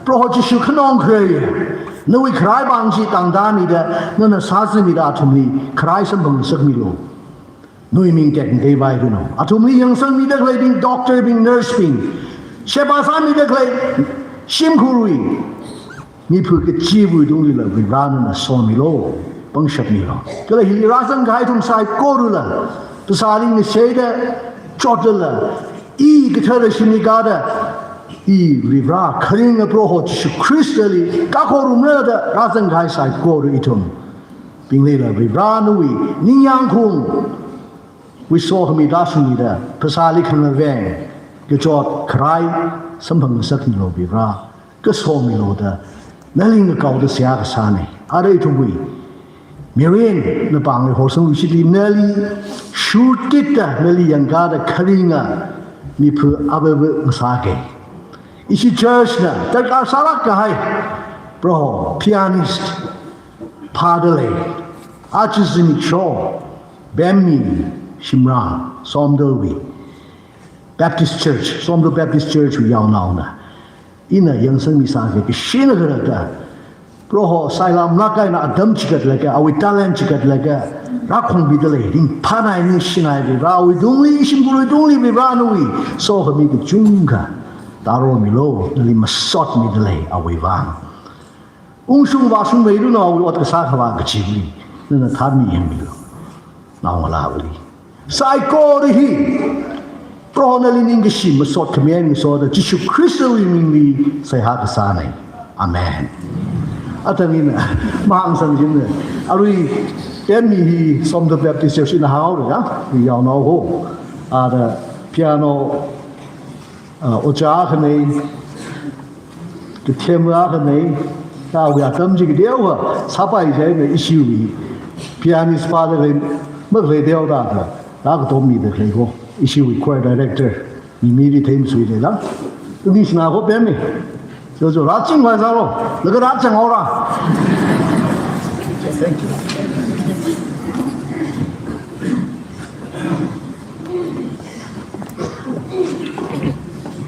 Proho Jishu khanong khaleiya, nawui kharai vang chi tangda mida, nana sāzamida athumli kharai samphangngasakmilu. Nawui ming tekmatei vairanu. Athumli yangsangmida khaleibing, doctor bing, nurse bing, sheba sāmida khalei shimkhurwui, mipha kachiva̱wui tungli la Varivarā nana somilu, pangshapmilu. Kala hili rāzangkahai ithum saikorala, phasāli ngashaida, chotlala, i kathara shimli kāda, i Varivarā kharinga Proho Jishu Khristali kakho rumra da rāzangkahai saikora ithumbingli la Varivarā nawui ningyāng khungwui sokhami tāshungmida, phasāli khangaveng, kachot kharai samphangngasakmilu Varivarā, kasomilu da nali ngakoda seihā kasāna. Ara ithumwui mirinna pāngli horsangluishitli nali shurtitda, nali yangkāda kharinga mipha avāva ngasāka. Ishi church na darkar sālāk kahai, Proho, pianist phāda lei. Aja zimiksho, Pemmi Shimrang, Somdalwui Baptist Church, Somdal Baptist Church wui yaonaona. Ina yangsangmi sāki, kashina kharata. Proho, sailam lāk eina atam chigatlaga, awui talent chigatlaga rākhongmida lei, ringphānai, ningshinai Varivarā, awui tungli, shimkhurwui tungli Varivarā nawui sokhami kachungkha tāromilu, nali masotmida lei awui vang. Ungshung vāshungmeiranu awui ot kasā khavā kachili, nana thanmi yangmilu. Naongalāvali. Saikora hi Proho nali ningkashi masot khami eina ngasoda Jishu Khristawui mingli seihā kasāna. Amen. Atam ina mahāngsang jimna. Arui Pemmi hi Somdal Baptist Church ina haora ya, yaonao ho. Ada piano, ah, ojā khanei, kathemrā khanei, tāwui atam chi kateowa sāpai jaina ishiwui pianist phāda khalei, makhalei teoda da, da katommida khalei ko, ishiwui choir director, Mimi li themsui leila. Ningshina ko Pemmi. Cho cho, rāchingvai sālu, laga rāchang haora. Thank you.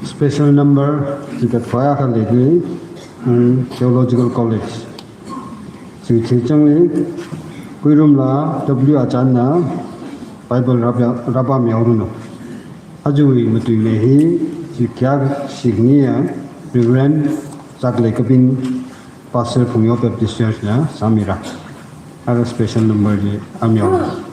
Special number chigat phaya khalei ni, mm, Theological College. Chi chi changli, Kuirumla W Achanna Bible rāpā, rāpāmihaoranu. Ajawui matuimei hi, chi khayāshi khaniya, Reverend Zaklei Kapin, Pastor Phungyo Baptist Church na sāmira. Ara special number chi rāmihaoranu.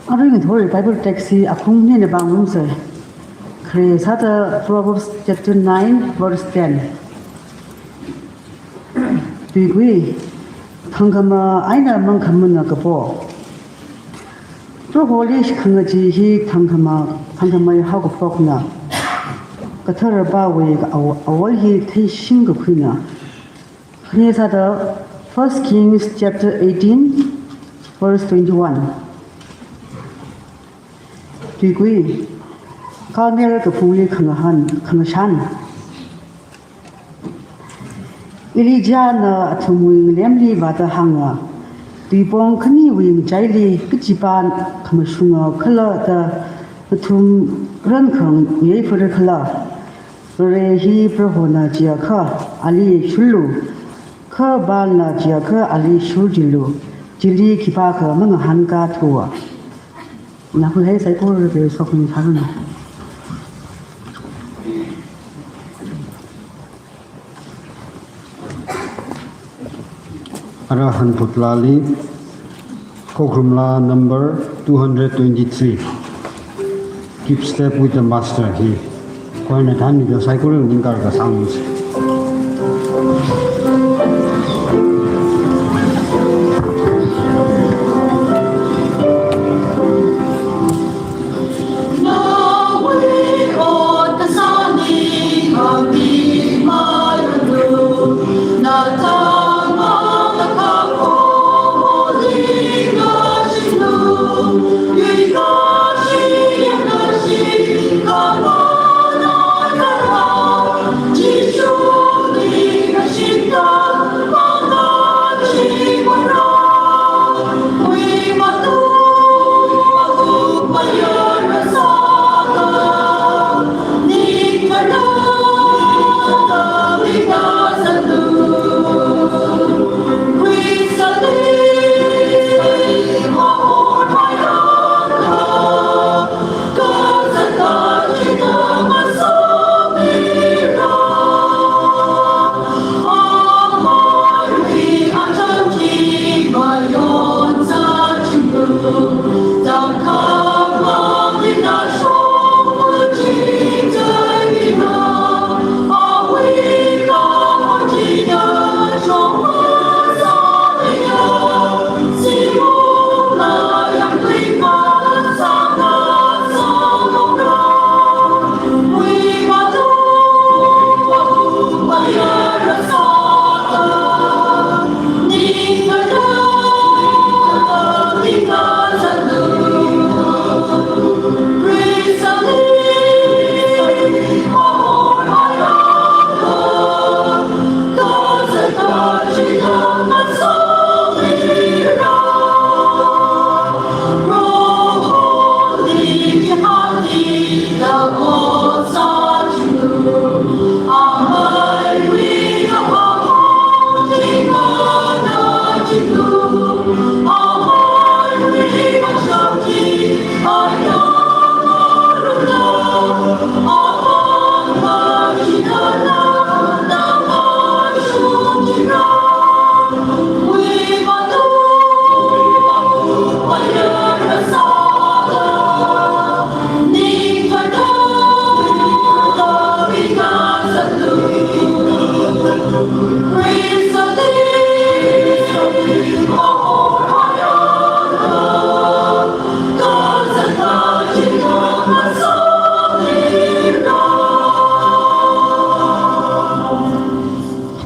Arui ngathor Bible text hi akhung nina pāngarumsa. Khare sāda Proverbs chapter nine, verse ten. Tuikui, thangkhama eina mangkhamana kapo. Proholi khangachee hi thangkhama, thangkhamawui haokaphokna. Katharawui aw-, awui hi theishing kakhuina. Khare sāda First Kings chapter eighteen, verse twenty-one. Tuikui, Carmel kaphungli khangahān, khangashān. Elijahna athumwui ngalemli vāda hānga, tuipong khaniwui ngachaili kachipa khamashunga khala da nathum rankhang yei phara khala. Vare hi Prohona jiakha ali shurlu, kha Baalna jiakha ali shurjilu. Chili khipākha mangahānkathuwa. Nakhulhai saikora reishokhami sāranu. Ara hanphut laali, Khokharum laa number two hundred twenty-three. Keep step with the master hi. Choir na thānmida saikora ningkar kasāngsa.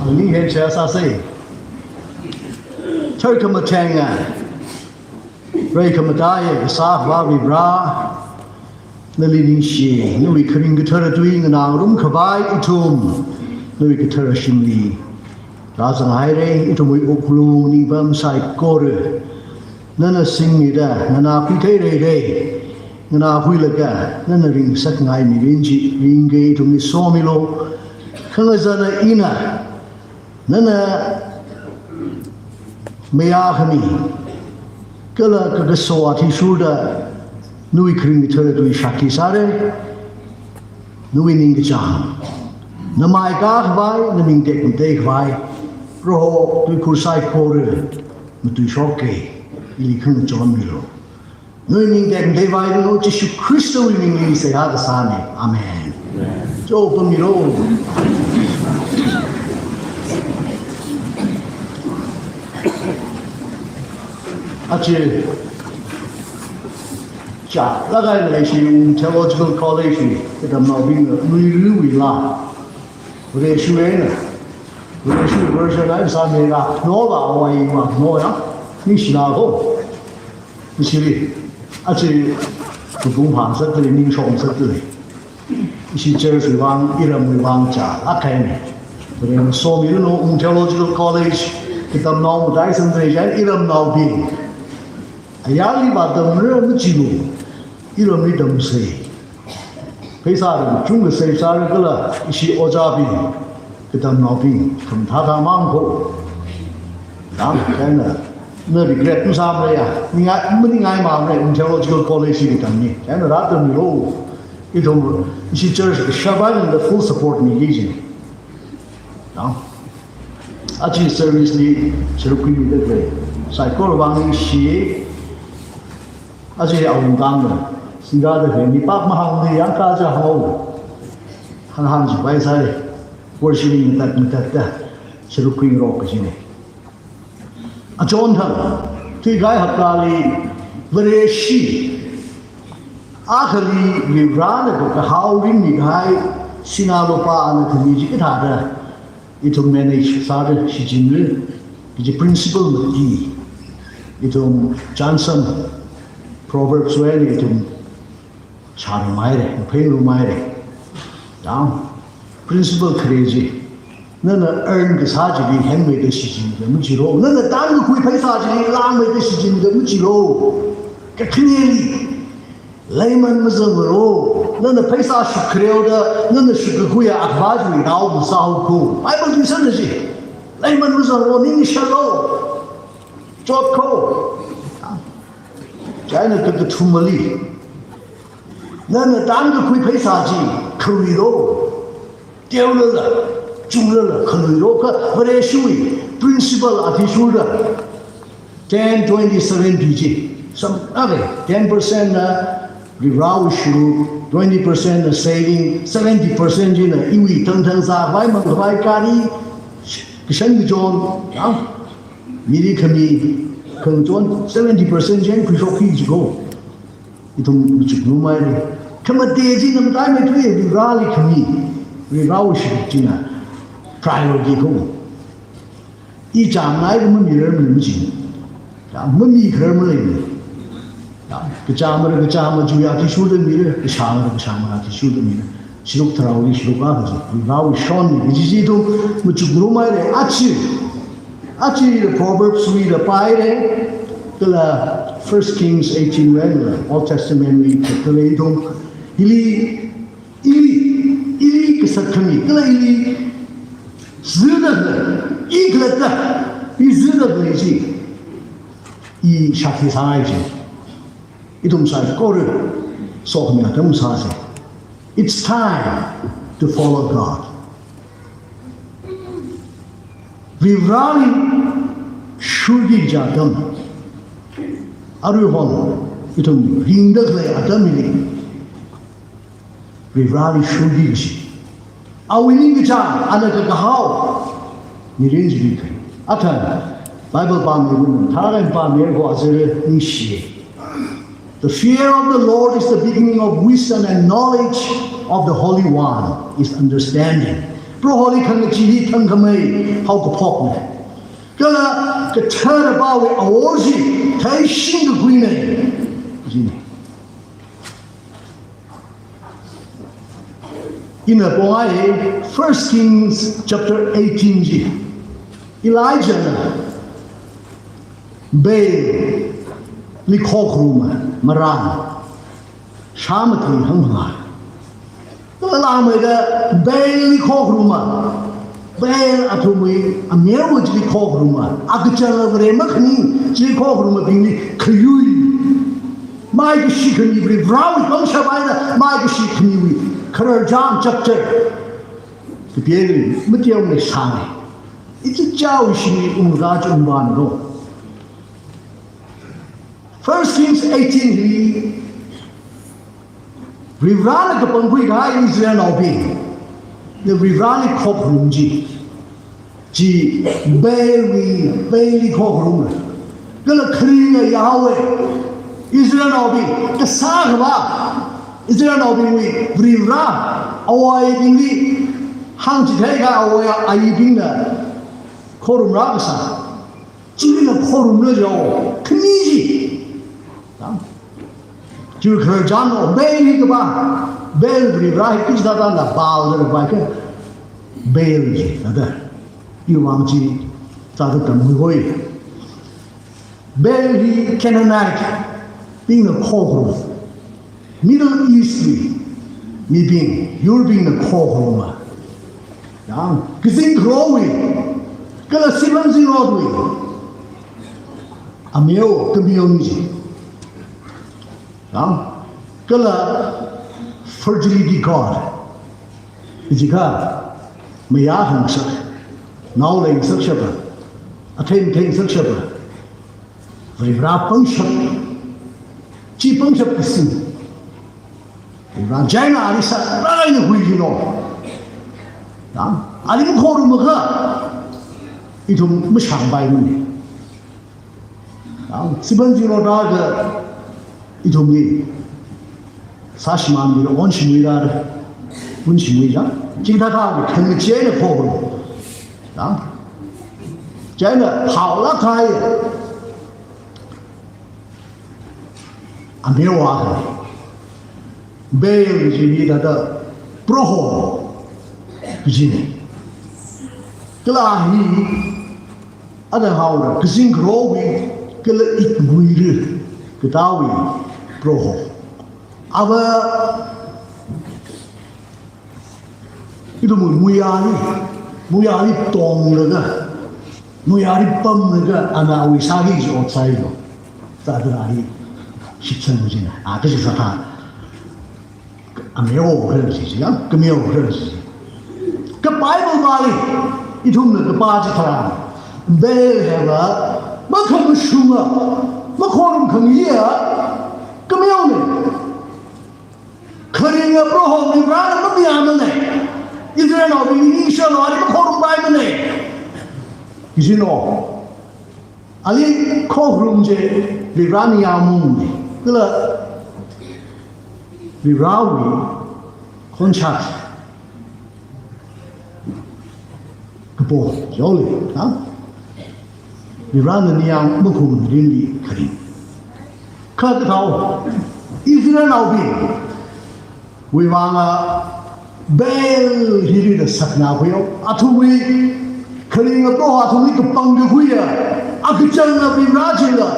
Ani hen share sāsa. Choi kamatheng a. Rai khamataiya kasā Avāva̱ Varivara, nali ningshi, nawui kharing kathara tui nganāngarum khavai ithum, nawui kathara shimli rāzanghaira, ithumwui wuklung ningpam saikora nana singmida, nganākhui theihaira, nganākhuilaga nana ringsak ngai mirin chi ringki ithumli somilu. Khangazana ina nana mayākhami kala kakaso athishurda nawui kharing kathara tui shākhi sāra. Nawui ningkachāng, namai kākhavai, naming tekmatei khavai, Proho tuikhur saikora matuishoka, ili khangachon milu. Nawui ming tekmatei vairanu, Jishu Khristawui mingli seihā kasāna. Amen. Chopamilo. Aja, chālāk eina leishi Theological College li katamnaobingna Luiraiwui laa, Vareshi eina, Vareshi version eina sāmira, no la awai ma no ya, ningshina ko. Ishi, aja, kapung phāngasakli, ningshongasakli. Ishi church wui vang, iramwui vang chālāk eina. Varena somiranu, Ung Theological College katamnao mataisangda leiya iramnaobing. Ayarli vātamra machilu, iramli tamsa. Pheisā kachungkha save sāra kala ishi ojābing, katamnaobing, khamathā thāmang ko. Dang, kaina, Na regret masāmara ya, ningai, maningaimamara, theological college hi tammi. Chieina rātammilu. Ithum, ishi church kashap eina full support miki ji. Now, aja service li sharuk khuimida khalei saikorawui vang ningshi. Aja awungkāngda, singda khalei mi pākmahāngli yangkā cha hao. Hānghāng chipai sai, worship li matak matakda sharuk khuingarok kajina. Achonthang, thuikahai haptali Vareshi akhali Varivarana ka, kahao ringmi kahai sinā lupā ana khami chi kathāda ithum manage sāda shichinra kaji principle mati ithum Johnson Proverbs wui eina ithum shārumhaira, pheingarumhaira. Now, principle khare chi, nana earn kasā chili hengmeida shichinda machilu. Nana tankakhui pheisā chili langmeida shichinda machilu. Kakhaneli, leiman mazanglu. Nana pheisā shuk khareoda, nana shukkakhuiya akhavā chi rao masāhaoku. Bible chi sāna ji. Leiman mazanglu, ningshālu. Chotko. Chieina kakathumali, nana tankakhui pheisā chi khaluilu. Teolala, chunglala khaluilu, kha Vareshiwui principle athishurda ten, twenty, seventy chi. Sam, okay, ten percent na Varivarawui sharuk, twenty percent na saving, seventy percent china iwui thangthang zākhavai mangkhavai, gari, kashan kachon, ya? Mili khami, khangachon seventy percent chi eina khuishokki jiko. Ithum machukngarumhaira. Khamate chi namtai me tui Varivarali khami. Varivarawui sharuk china priority ko. I chāmngai kha mamirar malei maji. Ya, mamikharar malei. Ya, kachāmara kachāma chiwui athishurda mira, kashāmara kashāma athishurda mira. Sharuk tharāwui sharuk akha chi, Varivarawui shon ni, kaji chi ithum machukngarumhaira, aja. Aja Proverbs wuila pāhaira, kala First Kings eighteen wuila, Old Testament wuila kala ithum, hili, ili, ili kasat khami, kala ili, zida khalei, i khalatta, i zida khalei chi, i shākhi sāngai ji. Ithum saikora sokhami atam sāsa. It's time to follow God. Varivarali shurki kaji atam. Aruihon ithum ringda khalei atam hili Varivarali shurki kaji. Awui ningkachāng, ana kakahao mirin chili khalei. Athang, Bible pāmiwui thāda pāmi ko azare ningshi. The fear of the Lord is the beginning of wisdom, and knowledge of the Holy One is understanding. Proholi khangachee hi thangkhamei haokaphokna. Kala kathara pāwui awor chi theishingkakhuina. Jina. Ina pongai First Kings chapter eighteen chi. Elijahna Baalli khokharuma, marān. Shāmatui hāngma. Langmeida Baalli khokharuma. Baal athumwui ameowa chili khokharuma. Akachāng vare makhani chili khokharumabingli khayui. Maikashi khami Varivarawui pangshap eina maikashi khamiwui khararchān chapter. Kapieli, matiang ne sāngai. Ichichāwui shimli ungkachungban do. First Kings eighteen hi, Varivarana kapangkhui kahai Israelnaobing, the Varivarali khokharum chi, chi Baalwui, Baalli khokharum. Kala kharinga Yahweh, Israelnaobing, kasā khavā, Israelnaobingwui Varivara, awoibingli hāngchithei kahai awoi aibingna khorumra kasā. Chili na khorumra jo, khami chi. Tam. Chi khararchān o, Baal hi kapā. Baal Varivara hi kachithāda na Baal da kapā kha. Baal chi, thāda. Iwui vang chi, thāda tamkhui hoi. Baal hi Canaanite bingna khokharum. Middle East li mibing, yurbingna khokharuma. Yang, kazing kharowui, kala siphan zingrotwui. Ameo, kameo mi chi. Ang, kala fertility god. Ichikha, mayā hāngsak, nao leingasak shapa, athei matheingasak shapa, Varivara pangshap, chi pangshap kasing. Varivara chieina ali sārai na hui jino. Ang, ali makhorum makha, ithum mashāngpaimana. Ang, siban ziro da ga ithumli sāshimānmira, onshimuira, unshimuira. Chithāda khangachei eina khorum. Ang, chieina phālāk kahai ameo akha. Baal kaji hi thāda Proho kajina. Kala hi, ada haora, kazing kharowui, kala ikmuira, kathāwui Proho. Ava, ithumwui muiyāli, muiyāli tonglaga, muiyāli pamlaga, ana awui sāki kaji ot sāi lo. Sāda ali shitsanglu jina, a kaji sātha. Ameo khala chi chi, ya, kameo khala chi chi. Kha Bible pāli, ithumna kapā chitharan, Baal hiva, makhamashunga, makhorum khangayiya, kameona. Kharinga Proho Varivarana mamayāmana. Israelnaobingli ningshilo, ali makhorumpaimana. Jino. Ali khorum chi Varivarana yāmungna. Kala Varivarawui khonshat kapo, joli, ha? Varivarana ningyāng makhum rinli kharing. Kha kathāo, Israelnaobingwui vang a Baal hili da sakna khuiyo, athumwui kharinga Proho athumwui kapangda khuiya, akachanga Varivara chila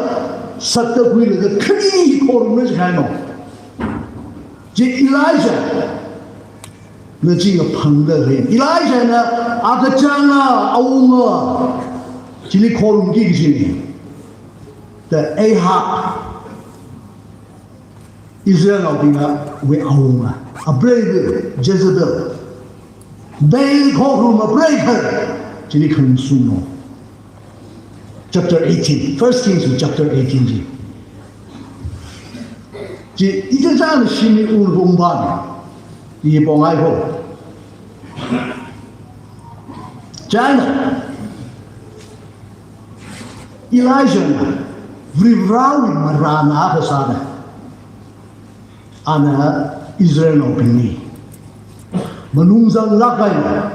sakda khuilaga khani hi khorumra jikahaino. Chi Elijah na chi ngaphangda lei. Elijahna akachanga awunga chili khorumki kajina. The Ahab, Israelnaobingwui awunga, apreiva Jezebel. Baal khorum apreiva chili khansungno. Chapter eighteen, First Kings chapter eighteen chi. Chi ichichāna shimli ungrumban. I pongai ho. China, Elijahna Varivarawui marān akha sāda, ana Israelnaobingli malung zanglāk eina,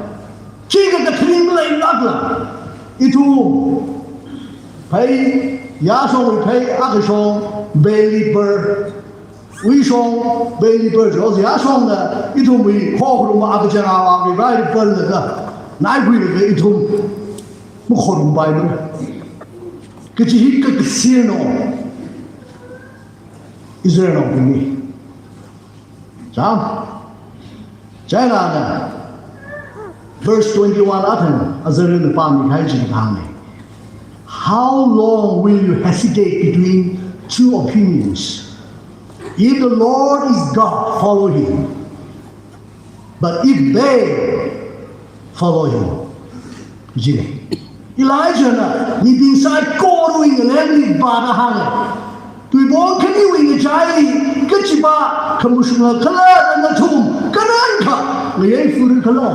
khikha kathaning maleilākla, ithum phei, yāshongwui phei akha shong Baal-i par, wui shong Baal-i par, jos yāshongna ithumwui khokharum akachang awui rai parlaga, naikhuilaga ithum makhorumpaimara kaji hi kakasirno Israelnaobingli. Chang? China na, verse twenty-one athang, azarana pāmikahai chi hānga. How long will you hesitate between two opinions? If the Lord is God, follow him. But if Baal, follow him. Jine. Elijahna mibing saikorawui ngalengli vāda hānga. Tuibong khaniwui ngachaili kachipa khamashunga khala nathum, khananakha ngayei fur khala.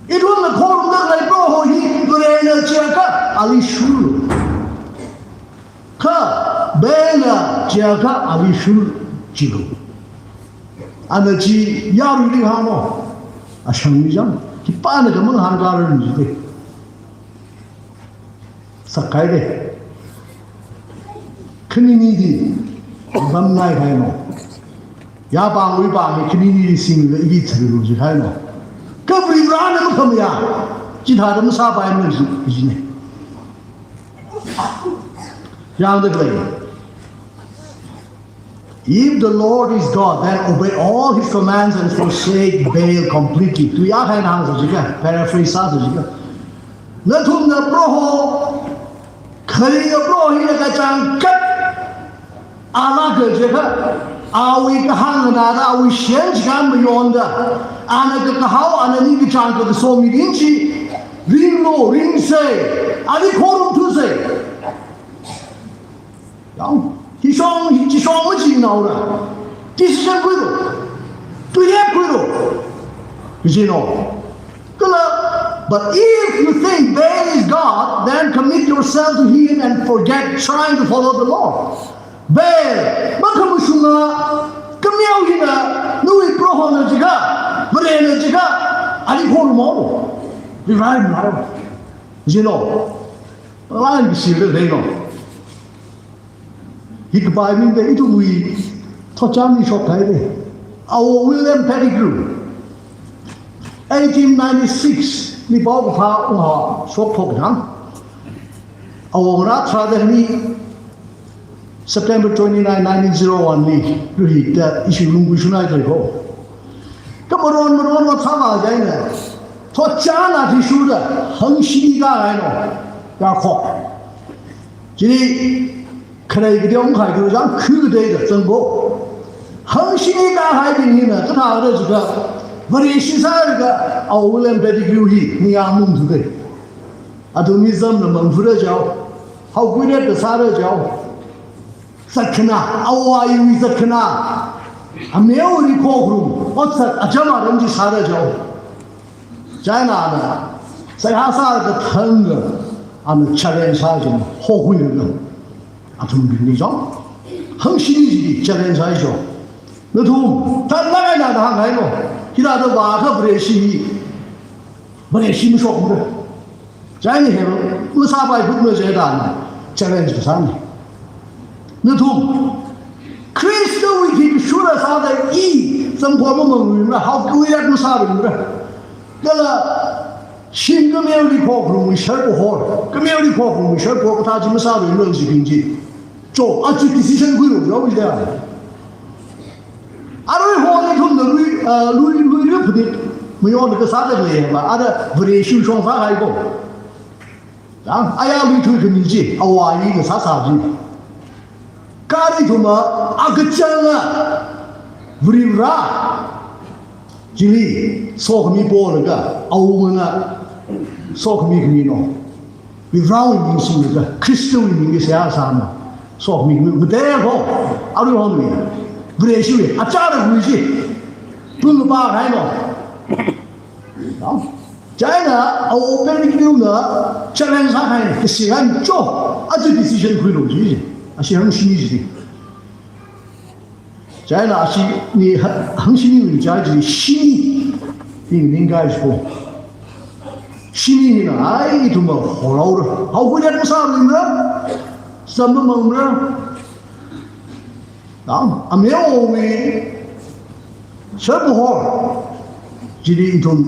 Ithumna khorumda khalei Proho hi Varena chiakha ali shurlu. Kha Baalna chiakha ali shurlu jilu. Ana chi yaruili hānglo. Ashangli jang. Khipānakha mangahānkarar jite. Sakkaide. Khanini di bamngai kahaino. Yapāngwui pāng hi khanini di singla ili thrilu jikahaino. Kha Varivarana makhamayā. Chithāda masāpaimana ji, jine. Yangda khalei. If the Lord is God, then obey all his commands and forsake Baal completely. Tuya kahaina hāngsa jika, paraphrase sāsa jika. Nathumna Proho Kharinga Proho hina kachangkhat a lāka jiakha, awui kahāng nganāda, awui shiyan chikān mayonda, ana kakahao, ana ningkachāng kakaso mirin chi ringlu, ringsa, ali khorumthusa. Yang, hishong, hishong machinaora. Decision khuilu. Tuiyap khuilu. Kajina. Kala, but if you think Baal is God, then commit yourself to him and forget trying to follow the Lord. Baal, makhamashunga, kameo hina, nawui Prohona jiakha, Varena jiakha, ali khorumlu. Revile milo. Kajina. Pāngla eina kashila leino. Hi kapai ming da ithumwui thotchanli shokhaida. Awo William Pettigrew, eighteen ninety-six li paokaphā unghā shokphok jang. Awo ngarā tharāda hi September twenty-nine, nineteen zero one li, luhida ishi lunggui shunai thaiko. Kamaron maron wa thāma jaina. Thotchan athishurda, hangshini kahai no. Yakhok. Chili, kharei kadeo ungkhai kadeo jang khu kateida zangbo. Hangshini kahaibing hina, kathāda jiakha, Vareshi sālaga, Awo William Pettigrew hi, ningyāng mungthuda. Athumli zamna mangfura jao. Haokhuida sāra jao. Zatkhanā, awui zatkhanā. Ameoli khokharum, otsak acham aram chi sāra jao. China ana, seihā sākathanga, ana challenge sāchina, hokhuilaga. Athumbingli jao. Hangshini chili challenge sācho. Nathum, thanlāk eina da hānghailo. Hithāda vākha Vareshi hi. Vareshi mashokmara. China hero, masāpai phutna jida na, challenge kasāna. Nathum, Khristawui thishurda sāda i, zangkhor mamangluimara, haokhuiya masāluimara. Kala, shim kameoli khokharumwui sharpahor, kameoli khokharumwui sharpahor, kathā chi masāluimara jibing chi. Cho, aja decision khuilu, jao jida. Arui hon ithumna lui, ah, lui, lui, lui phunit, mayonda kasāda leiya ma, ada Vareshi shong sāhaiko. Yang, aya lui thui khami chi, awui kasā sā chi. Kha ithumna, akachanga, Varivara. Chili, sokhami polaga, awungana, sokhami khamino. Varewui ming singlaga, Khristawui mingli seihā sāna. Sokhami khamino, mate ho, arui hon mi. Vareshiwui, achara hui chi. Pung pa haino. China, Awo Pettigrew na, challenge sāhaina, kasiran cho, aja decision khuilu chi. Ashi hangshini chi. China ashi ni ha-, hangshini ni chai chi shini. Ni ningkai sho. Shini ni na ai ithumna holaora. Haokhuiya masāluimara. Samna mamara. Nang, ameoli sharpahor. Chili ithum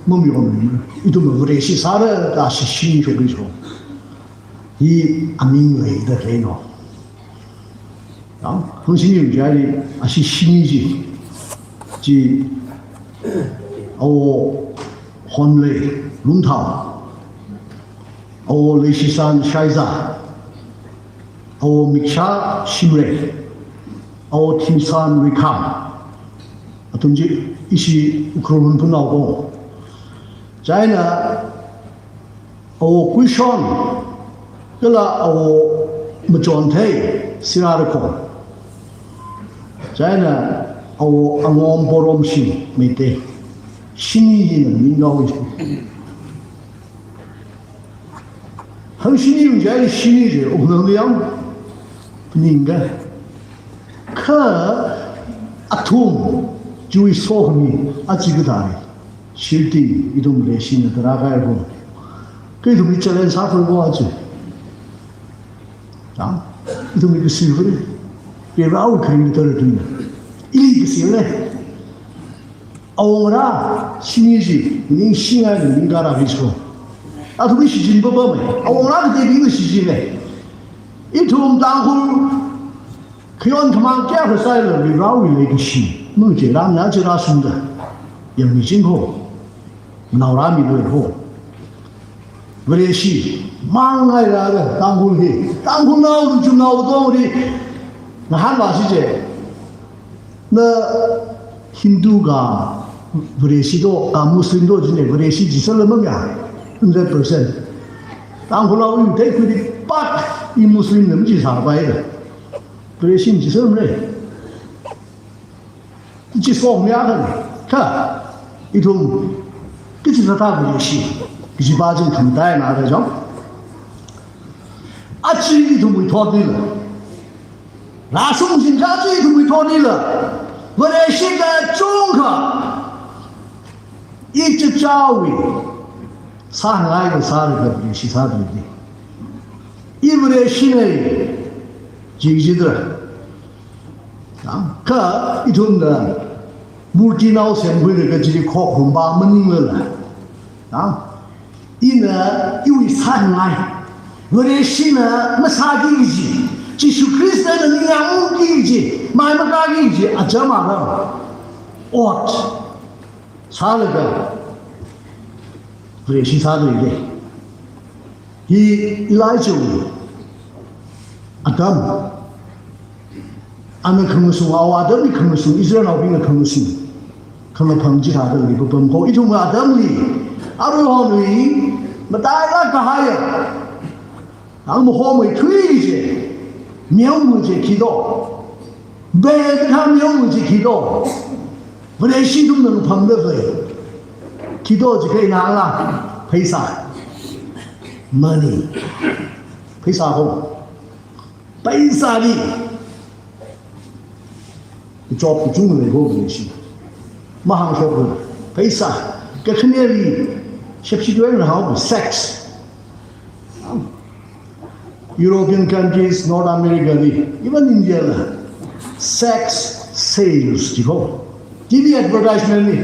mamayonluimara. Ithumna Vareshi sāra da ashi shini shokli sho. Hi aming leida leino. Yang, hangshini jali, ashi shini chi. Chi, Awo Honlei Lungthao. Awo Leishisan Shaiza. Awo Miksha Shimrei. Awo Thingsan Rikham. Athum chi ishi Ukhrul Hunphun naoko. China Awo Kuishon, kala Awo Machonthei, Sirarakhong. China Awo Angom Poromshim, Meitei. Shini hina mingao ishi. Hangshini yungchai shini je, uknang yang, phaningda. Kha athum, chiwui sokhami, aja kathāli. Shirting, ithum Vareshina tarākha ho. Kha ithumli challenge sāthei ko aja. Ya, ithumli kashi hoi. Kha Varewui kharing tara tuina. Ili kashi le. Awongarā, shini chi, ningshingai ningkara hi sho. Athum shichin papamei. Awongarā kateibing shichinei. Ithum Tangkhul, khayon khamāng kayākha sālala Varewui leikashi. Mung chi rāna chi rāshungda. Yangmi ching ho. Naorāmi loi ho. Vareshi, mang ngai rāra, Tangkhul hi. Tangkhulnao, Lungchungnao, tongri. Ngahānvāsi je. Na Hindu ka Vareshi to, ka Muslim to, jine Vareshi ji sāla mamya. Hundred percent. Tangkhulnao yu te kudi pak, i Muslim nam ji sāpai da. Vareshi ji sāla mre. Chi song ya kan. Ka, ithum, kichi sātha Vareshi. Kichi ba jin khamtai na da jong. Achi ithumwui thotli la. Rāshung jin achi ithumwui thotli la. Vareshi kachungkha. Ichichāwui. Sāngai kasā ri Vareshi sāda li. I Vareshi nei. Jing jidra. Kha ithumna murtinao semkhuilaga chili khokhumpā maninglala. Ina iwui sāngai. Vareshina masāki ji. Jishu Khristana ningyāngki ji. Mai makāki ji. Acham aram. Ot. Sālaga. Vareshi sāda li. Hi Elijahwui atam. Ana khamashung, awui atamli khamashung, Israelnaobingna khamashung. Khangaphang chithāda lei papam kho, ithumwui atamli. Aruihonwui, matailāk kahaiya. Ang mahomei thui je. Meomu je khi to. Be kha meomu je khi to. Vareshi ithumna phangda lei. Khi to jiakha ina la, pheisā. Money. Pheisā kho. Pheisāli. Job kachungkha lei kho Vareshi. Mahāngshok kho. Pheisā. Kakhaneli. Shepshi tueng rahao sex. European countries, North America li, even India la, sex sales ji kho. T V advertisement li,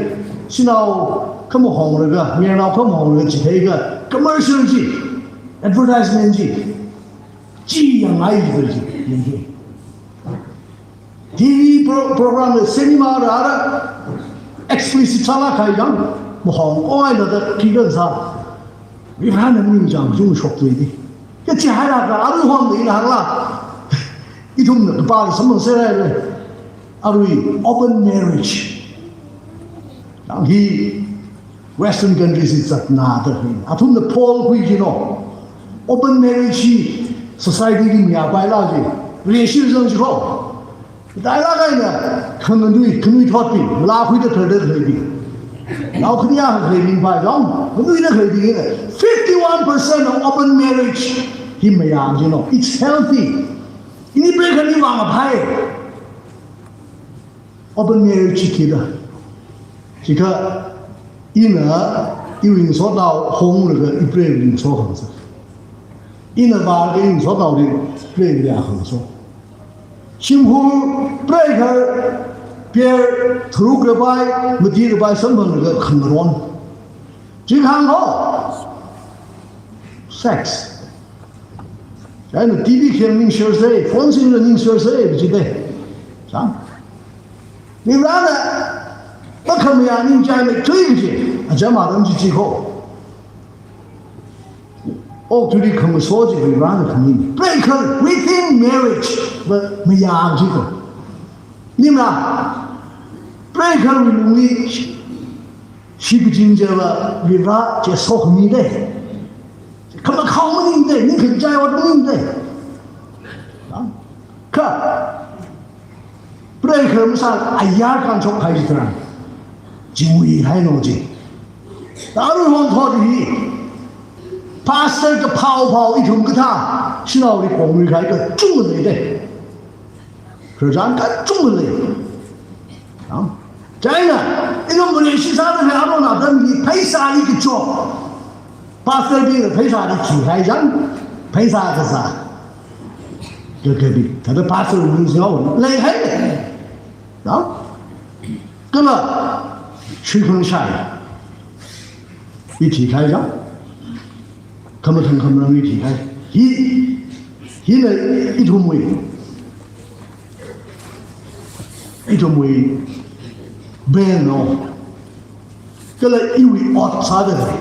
shanao khamahongraga, mayarnao khamahongraga chitheiakha, commercial ji, advertisement ji, chi yangngai ji, yangki. T V pro-, program la cinema rāra explicit sālāk kahai jang, mahong oi la da khi kan sā. Iran na ning jang jung shok tui di. Kachi haira ka aruihon ina hangla. Ithumna kapā samang serai le. Arui open marriage. Yang hi Western countries is zatna da hin. Athumna poll khui jino. Open marriage hi society li mayāpaila ji. Relationship ji kho. Daila kaina, khanganui, khanui thotbing, malakhuida khalei khalei bing. Nao khaniya khalei bing pai jong, khanuida khalei bing ina. Fifty-one percent of open marriage hi mayā jino. It's healthy. Ini prekharli vang aphai. Open marriage hi khida. Chikha ina iwui ngasotnao honglaga iprewui ngaso hangsa. Ina vālaga iwui ngasotnaoli iprewui hangsa. Shimkhur prekhar pair tharuk rapai, mati rapai samphanglaga khangaron. Chihāng ho. Sex. Chieina T V kheng ningshar sai, phone singla ningshar sai, bichite. Chang. Varivarana, makhamayā ningchānmeithui chi, acham atam chi chi kho. Okathuili khangaso chi Varivarana khami. Prekhar within marriage, va mayā chi kho. Nimla, prekharwui lungli, shi kaching chiva Varivara chi sokhami de. Khamakhao maningde, ningkhangachai ot maningde. Kha, prekhar masā ayar kanshok kahai chitharan. Chiwui haino chi. Aruihon thot hi. Pastor kaphao phao ithum kathā. Shanaoli konglui kahai kachungkha leide. Khararchan kachungkha lei. Chieina, ithum Vareshi sāda khalei aruihon atamli pheisāli kachot. Pastor bingna pheisāli chi hai jang, pheisā kazā. Kakabi, thāda pastor wui ming singao, leihai lei. Kala, shuikhangshai. Ithi khai jang. Khamathang khamarang ithi khai. Hi, hina ithumwui. Ithumwui bel no. Kala iwui ot sāda khalei.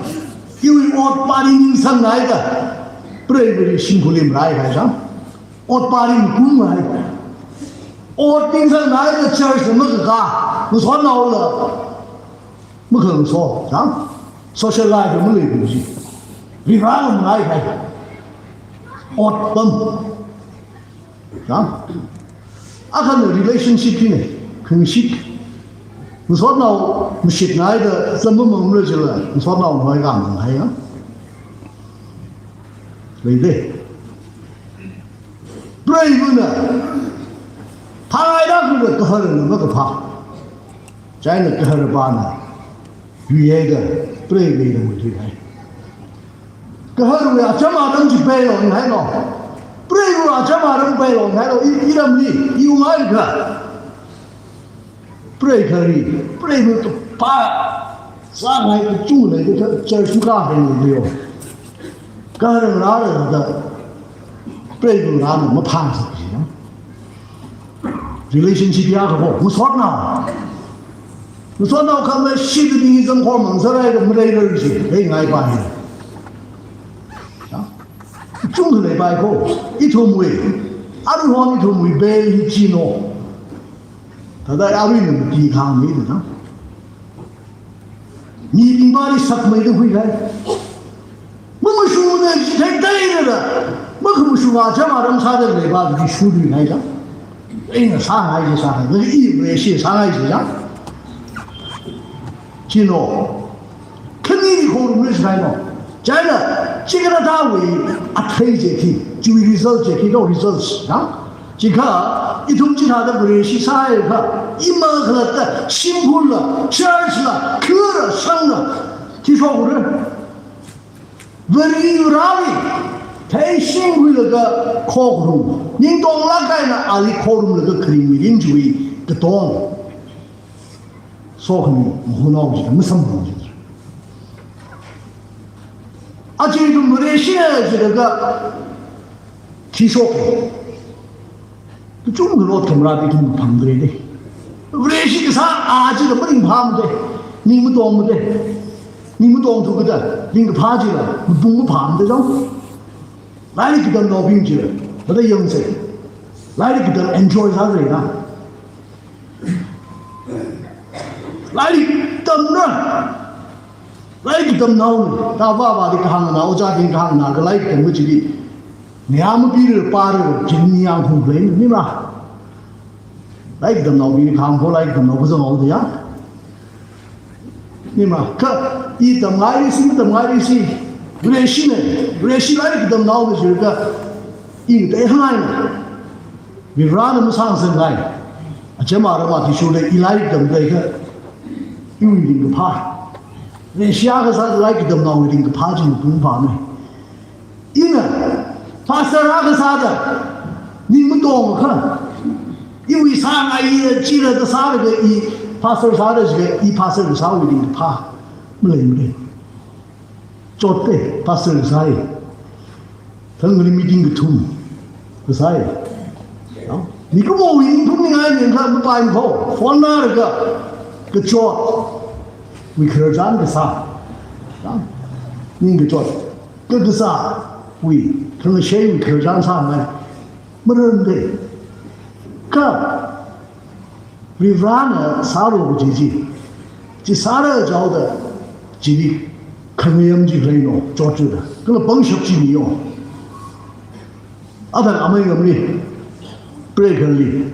Iwui ot pāli ningsang ngaida, preiva̱li shimkhurli marāi kahai chang. Ot pāli makum ngai. Ot ningsang ngaida church makaka, masotnaola makhangaso chang. Social life maleipam chi. Riva ngai kahai. Ot pam. Chang. Akhana relationship hina, khangashit. Masotnao mashit ngaida, zam mamamra jila, masotnao noikang haiya. Leide. Preiva̱na, phāngaida khuida kaharna makaphā. Chieina kahar pāna yuihaida, preiva̱ da muthuihai. Kaharwui acham atam chi peilung hailo. Preiva̱ acham atam peilung hailo. I, iramli, iwui ngaikha. Preikhali, preiva̱ kaphā sāngai kachungkha leida, church kahaili leo. Kahar rāra da, preiva̱ rāna maphāsā chi ya. Relationship ya kako, masotnao. Masotnao khamashitli zangkhor mang sārai da maleirar chi, leingai pai. Ya. Chungkha leipai ko, ithumwui. Aruihon ithumwui bail hi chino. Thāda aruina mati khangmida na. Mibingvali sakmeida huihai. Mamashungda jithei teida. Makhamashunga acham atam sāda leivali shurihai chang. Eina sāngai chi sāngai. Nali i Vareshi sāngai chi chang. Chino. Khanili khorumli sāngaino. Chieina, chikathāwui athei chi khi, chiwui result chi khi, no results, na? Chikha, ithum chithāda Vareshi sāhaiakha, ima khalatta, shimkhurla, church la, khura, shangla, khi shokra. Vare Vareli, theishingkhuilaga khorum. Ningtonglāk eina ali khorumlaga kharing mirin chiwui katong. Sokhami, mahunao chi, masamphang chi. Aja ithum Vareshina jilaga khi shok. Kachungkha rot khamrābing ithum phangdalei. Vareshi kasā a chila maringphāmade. Ning matongmade. Ning matongthu kada, ringkaphā chila mapung maphāmade chang. Lairik katamnaobing chila, thāda yangsa. Lairik katam enjoy sāsai na. Lairik tamna. Lairik tamnao. Tavāvāli kahāngna, ojābing kahāngna, kha lairik tamna chili. Niyam pira para, chili niyam hung play ni ma. Lairik tamnaobingli kahāng ko lairik tamnao kazang haoda ya. Ni ma, kha, i tamngairisi, tamngairisi. Vareshina, Vareshi lairik tamnaona jiakha, i tei hangaina. Varena masāsangngai. Acham aram athishurda i lairik tamda kha, iwui ringkaphā. Vareshi akha sāda lairik tamnaowui ringkaphā chi mapung phāmei. Ina, pastor akha sāda, ning matongakha, iwui sāngai ila chila da sālaga i pastor sāda jiakha, i pastor kasāwui ringkaphā maleimade. Chotte, pastor kasāi. Thangli meeting kathum kasāi. Ya? Mikumowui ringphungningai ning kha mapaimana ko, phone nalaga, kachotwui khararchan kasā. Ya? Ning kachot. Kha kasāwui, khangasheiwui khararchan sāngai. Mararmade. Kha, Varena sālu kaji chi. Chi sāra jihaoda, chili khangayam chi leino, chotchuda. Kala pangshap chi miyo. Athang amei ngamli, preikhali,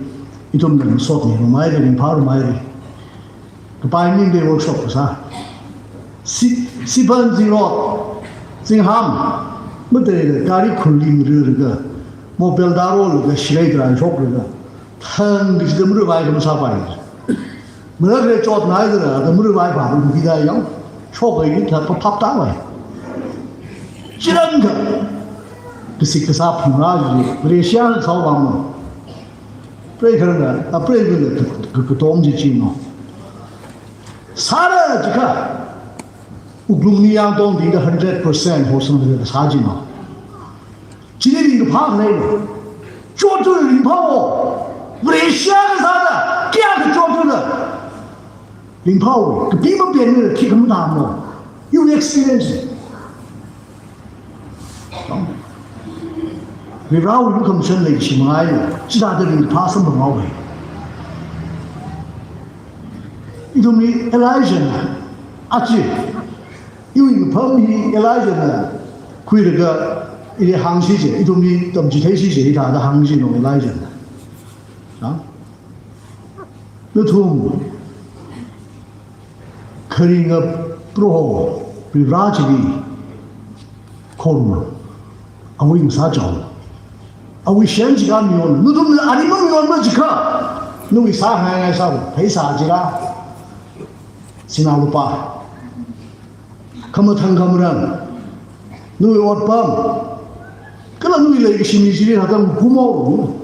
ithumna masotmi, rumairi, ringphārumairi. Kapai ningde workshop kasā. Si, Siphan Zirot, Zingham, matheida gari khurling rirga, mobile darolaga, shilei daran shoklaga, thang kachida maruvai kha masāpai. Marakre chotnai dara, da maruvai pa, da kida yang, shokai ni thā pa phap tāvai. Chirangkha, kasik kasā phungra ji, Vareshi sāvāmo. Preikharana, a preikharana, ka, ka, katom ji chino. Sāra jiakha, wuklungli yangtongda hundred percent hosangda sā chino. Chili ringkaphā leilo. Chotchu ringphāo. Vareshi kasāda, kayākha chotchula. Ringphāo, kapi mapenmira, khi khamathamlo. You experience it. Varivarāwui lukhamashan leishimāngai, chithāda ringphā samphanghaowa. Ithumli Elijahna, aja, iwui ngapham hi Elijahna khuilaga ili hāngsi je, ithumli tamchitheisi je, hithāda hāngsi no Elijahna. Ha? Nathum kharinga Proho Varivarā chili khorum, awui ngasāchao, awui shiyan chikha mayonlu. Nathumna ali mamayonmara jiakha, nawui sāngai ngai sālu, pheisā chila, sinā lupā, khamathān khamaram, nawui otpam, kala nawui leikashi mi chili hāngda kumo,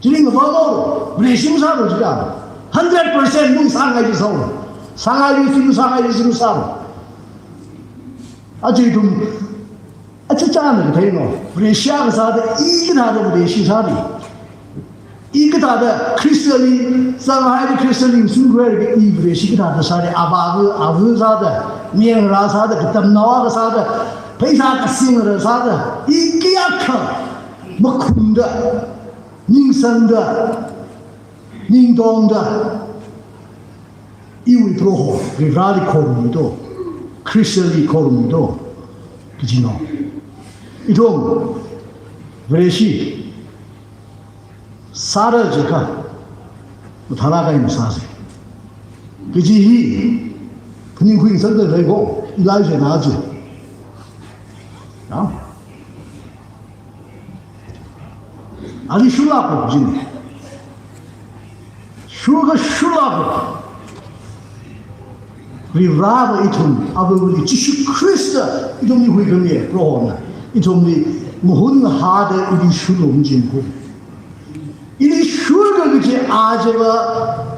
chili ngapamo, Vareshi masālu chila. Hundred percent nawui sāngai chi sālu. Sāngai chi sālu, sāngai chi sālu. Aja ithum, achichāna katheino, Vareshi akha sāda, i kathāda Vareshi sāli. I kathāda Khristali, sāngai Khristali sungkhuilaga i Vareshi kathāda sāli, avāva, avā sāda, mayarnao sāda, katamnao akha sāda, pheisā kasing akha sāda, i kayākha makhumda, ningsangda, ningtongda, iwui Proho Varivarāli khorumlu do, Khristali khorumlu do, kajino. Ithum Vareshi sāra jiakha, mathālāk eina sāsa kaji hi phaningkhui ngasakda leiko, Elijahna aja. Ya? Ali shurlāklu jina. Shurkha shurlāklu. Varivarāva ithum, Avāvali Jishu Khrista ithumli huikhami Prohona ithumli mahut ngahāda ili shurlu majin ko. Ili shurkha kaji ajava,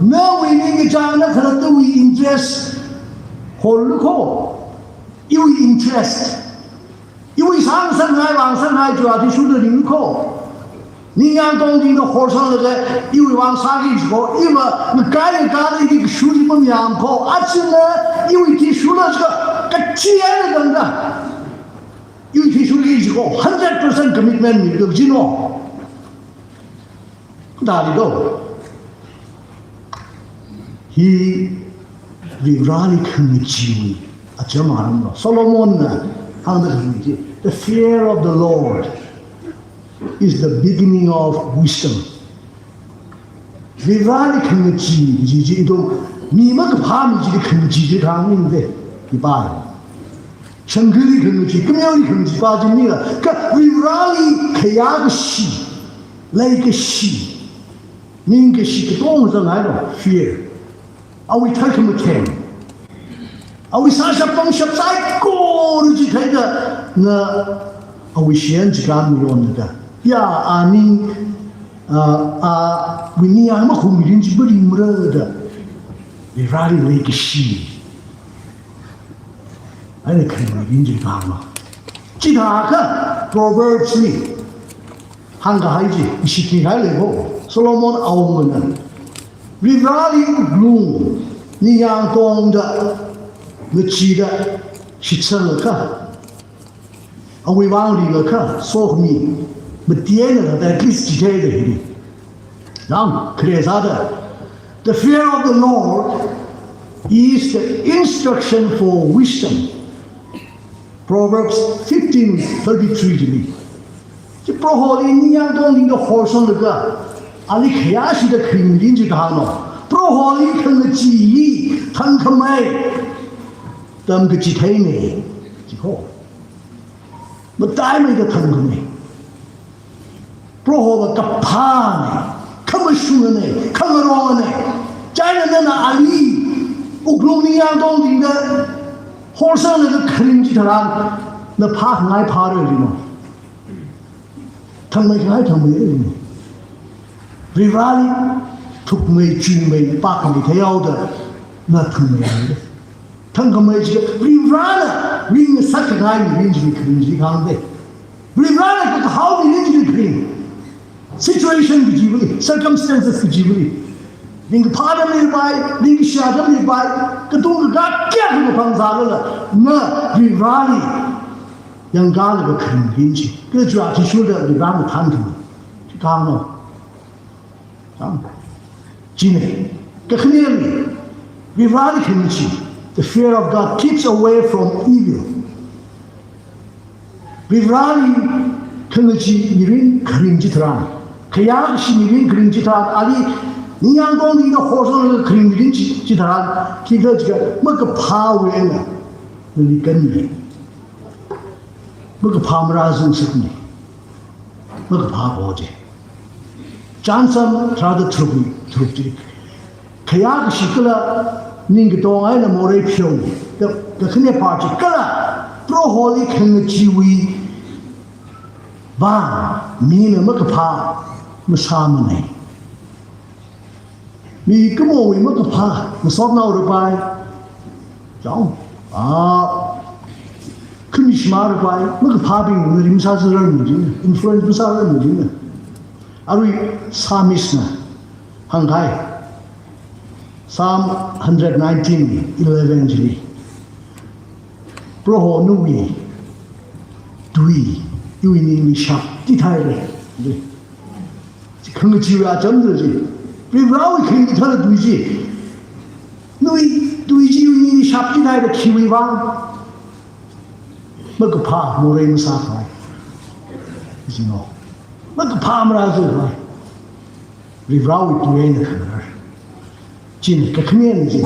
nawui ningkachāng, na khalattawui interest horlu ko. Iwui interest, iwui sāngasakngai, vāngasakngai chi athishurda ringlu ko. Ningyāng tongtingda horsanglaga iwui vāng sāki jiko, iva ngakai ngakada ili kashur chi mamayāma ko. Achina iwui thishurla jiakha kachi eina tangda iwui thishurki jiko, hundred percent commitment milu jino. Kudali do. Hi Varivarāli khangacheewui acham aramlo. Solomonna hāngda khalei chi, "The fear of the Lord is the beginning of wisdom." Varivarāli khangachee kaji chi ithum mi makaphā mi chili khangachee chi kahāng maningmana. Ipai shangkhali khangachee, khameoli khangachee pa chi maningla, kha Varivarāli khayākashi, leikashi, ningkashi katonga zanghailo, fear. Awui tharkhamatheng, awui sāshap pangshap saikora chi theida, na awui shiyan chikha mayonda, ya, aning, a, awui ningyāng makhum mirin chi maringmara da, Varivarāli leikashi eina khangachee mirin chi kahāngna. Chithākha Proverbs li hāngkahai chi ishi thihai leiko. Solomon awungana Varivarāli wuklung ningyāng tongda, ngacheeda, shitsangakha, awui vāng rilakha, sokhami, mati eina rāda, at least chitheida hili. Nang, khare sāda, "The fear of the Lord is the instruction for wisdom." Proverbs fifteen thirty-three chili. Chi Proholi ningyāng tongtingda horsanglaga, ali khayāshida kharing mirin chi kahāngno. Proholi khangachee hi thangkhamei tamkachitheina. Chi ko. Mataimeida thangkhamei. Prohova kaphāna, khamashungana, khangarongana. Chieina nana ali wuklung ningyāng tongtingda horsanglaga kharing chitharan, na phāngai phāra rino. Thangmeikhangai thangmeira rino. Varivarāli thukmei, chungmei, pākhamei theihaoda, na thangmeira. Thangkhamei chi Varivarāna ringngasakkhangai mirin chi kharing chi kahāngna. Varivarāna kakahao mirin chi kharing. Situation kajivali, circumstances kajivali, ningkaphā atam leipai, ningkashi atam leipai, katung kakā kayākha maphang sālala, na Varivarāli yangkālaga kharing mirin chi. Kala chiwui athishurda Varena thānkhami. Chi kahāngna. Chang. China. Kakhaneli, Vareli khangachee. The fear of God keeps away from evil. Vareli khangachee mirin kharing chitharan, khayākashi mirin kharing chitharan, ali ningyāng tongli da horsanglaga kharing mirin chi, chitharan, khikhala jiakha makaphāwui eina nali kanmi. Makaphā marāzangasakmi. Makaphā kaho chi. Chānsam tharāda tharuk, tharuk chi. Khayākashi kala ningkatong eina morei pheomi. Ka, kakhane part chi kala Proholi khangacheewui vang mina makaphā masāmanei. Mikumowui makaphā masotnaora pai. Chao. Ah. Khumishimara pai. Makaphābingna rim sāzararmana. Influence masārarmana. Arui psalmist na hāngkahai. Psalm hundred nineteen eleven chili, Proho nawui tui iwui ningli shaptithaira. Chi khangacheewui acham chi. Prohowui khangathara tui chi. Nawui tui chi iwui ningli shaptithaira khiwui vang. Makaphā morei masākhavai. Jino. Makaphā marāzangai. Prohowui tui eina khangarar. China kakhanena chi.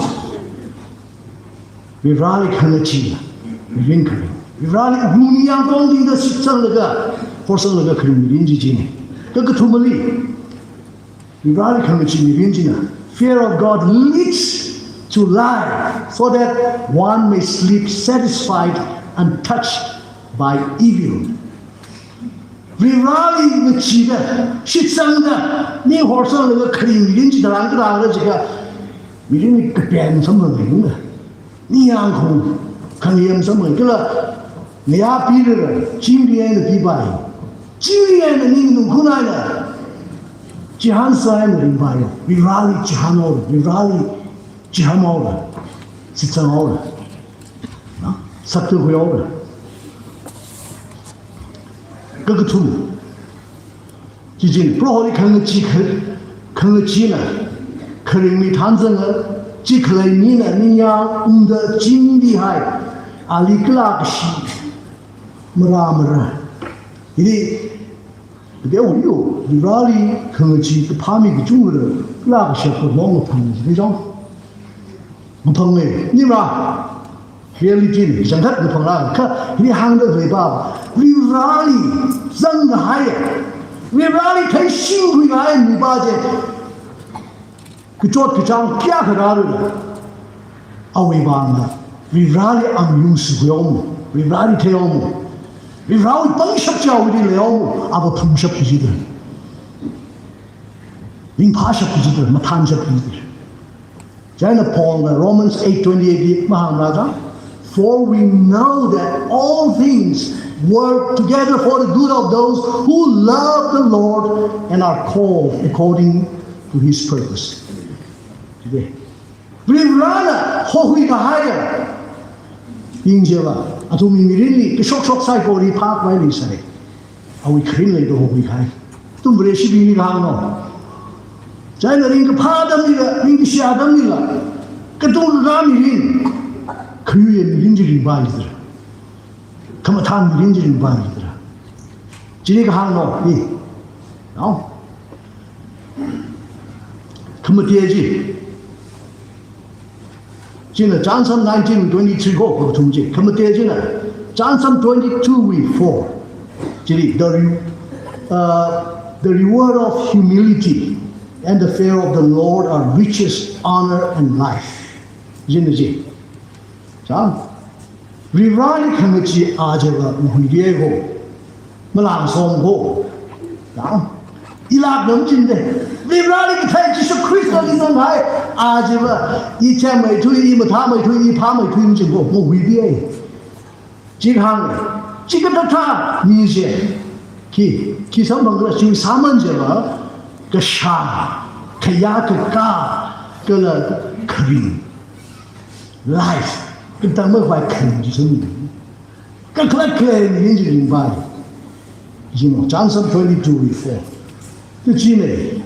Proholi khangachee mirin kharing. Proholi ningyāng tongli da shitsanglaga, horsanglaga kharing mirin chi china. Kakathumali, Proholi khangachee mirin china. Fear of God leads to life, so that one may sleep satisfied, untouched by evil. Proholi ngacheeda, shitsangda, mi horsanglaga kharing mirin chitharan kathāra jiakha, mirinli kapen samphangna. Ningyāng khaung, khangayem samphang kala, ngayā pirara, chingri eina pipai. Chingri eina ningnung khunaina. Chihān sāi eina ringpai. Proholi chihānhaora, Proholi chihānhaora. Shitsanghaora. Na? Sakta khuihaora. Kakathum. Chi china, Proholi khangachee kha-, khangacheena kharingli thanzanga, chi khalei mina ningyāng ungda chingrihai, ali kalākashi marāmara. Hili, kadeo yo, Proholi khangachee kaphā mi kachungkhara, kalākashi khalong maphang chi jong. Maphangna, nira. Reality na, kachangkhat maphangra, kha, hili hāngda leipa, Proholi zangkahai, Proholi theishingkhuikahai mipa chi, kachot kachāng kayākha rāra, awui vangna, Proholi angayung sākhuihaowa, Proholi theihaowa, Prohowui pangshap chi awuili leihaowa, ava phungshap kajida, ringphāshap kajida, mathānshap kajida. Chieina Paulna Romans eight twenty-eight li mahāngna da, "For we know that all things work together for the good of those who love the Lord and are called according to his purpose." Chide. Prohona hohuikahaiya. Ning jeva, athumwui mirinli kashokshok saikora phākhavai leisai. Awui kharing leida hohuikahai. Ithum Vareshibingli kahāngna. Chieina ringkaphā atamlila, ringkashi atamlila, katonga mirin, khayuiya mirin chi ringpai jidalei. Khamathān mirin chi ringpai jidalei. Chili kahāngna, i. Nao? Khamate chi. China Chānsam nineteen twenty-three ko, kakathum chi. Khamate china Chānsam twenty-two wui four. Chili, the re-, uh, "The reward of humility and the fear of the Lord are riches, honor, and life." China chi. Chang. Proholi khangachee ajava mahuiya ho. Malāngsom ho. Chang. Ilāk namchinde. Proholi kathei Jishu Khristali ngangai ajava, i chemmeithui, i mathāmeithui, i phāmeithui maching ho. Mahuiya. Chi hāng, chikathā thā mi chi. Khi, khi samphangkhala chi sāman java, kashā, khayā kakā, kala kharing. Life, katang makhavai kharing chi sāmi. Kakhalat khalei mirin chi ringpai. Jino, Chānjam twenty-two wui four. Tuchine,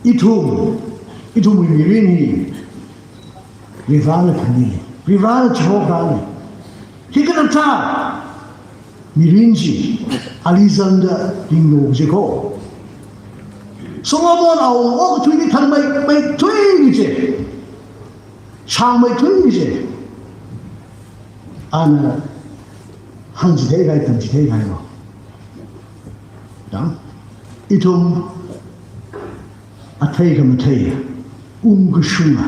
ithum, ithumwui mirin hi Varivarana phanile, Varivarana chihorāle. Hikathā mirin chi ali zangda ringlu jiko. Solomon awunga okathuili thangmei, meithui kaje, shangmeithui kaje, ana hāngchithei kahai, tamchithei kahailo. Dang, ithum athei khamathei, ungkashunga,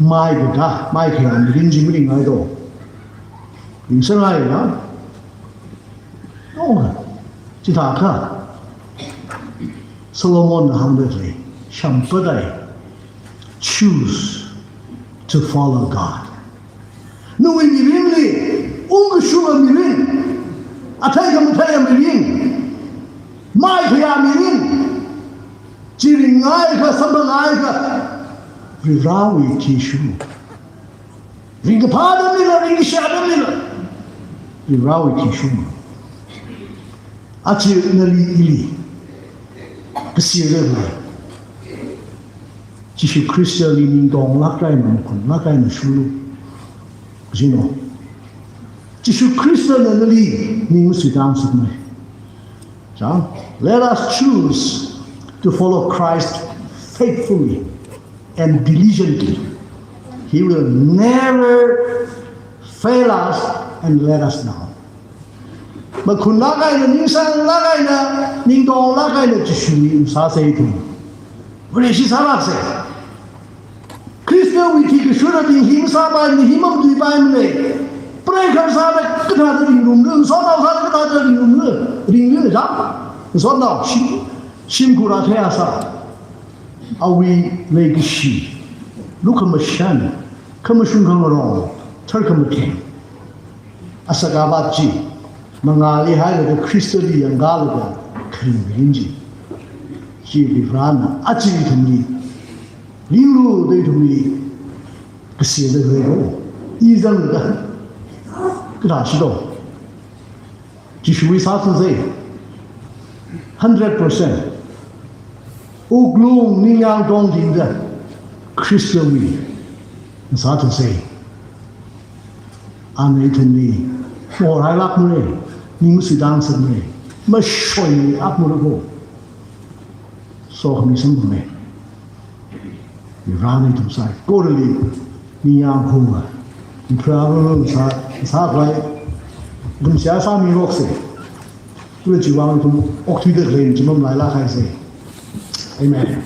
maikakā, maikhayā mirin chi maringngai do. Ringsangngai ya? Oh, chithākha Solomonna hāngda lei, shāmpadai, choose to follow God. Nawui mirinli, ungkashunga mirin, athei khamatheiya mirin, maikhayā mirin, chi ringngaikha, samphangngaiakha, Varivarawui athishurlu. Ringkaphā atamlila, ringkashā atamlila, Varivarawui athishurlu. Aja nali ili kasirda lei, Jishu Khristali ning tonglāk eina, makhunlāk eina shurlu. Jino, Jishu Khristana nali ning masuitā ngasakmei. Chang, let us choose to follow Christ faithfully and diligently. He will never fail us and let us down. Makhunlāk eina, ningsanglāk eina, ningtonglāk eina Jishuli masāsei ithum. Vareshi sālāksei. Khristawui athishurabing hi masāpaimana, hi mamatuipaimana. Preikhar sāda kathāda ringrumra, ngasotnao sāda kathāda ringrumra, ringlu da. Ngasotnao shim, shimkhur athei asā, awui leikashi, lukhamashan, khamashung khangarong, tharkhamatheng, asak avat chi mangāli hailaga Khristali yangkālaga kharing mirin chi, chi Varivarana aja ithumli ringlu da ithumli kasirda leiko. I zangda kathāshito. Jishuwui sāthuisei. Hundred percent. Wuklung ningyāng tongtingda Khristawui sāthuisei. Ana ithumli horhailākmara, ning masuitā ngasakmara, mashoiakmara ko. Sokhami samphangmei. Varivarana ithum saikorali ningyāng hunga, Varivarana sā, sākhavai ithum seihā sāmihaoksei. Kala chiwui vang ithum okthuida khalei chi mamalailāk haisei. Amen.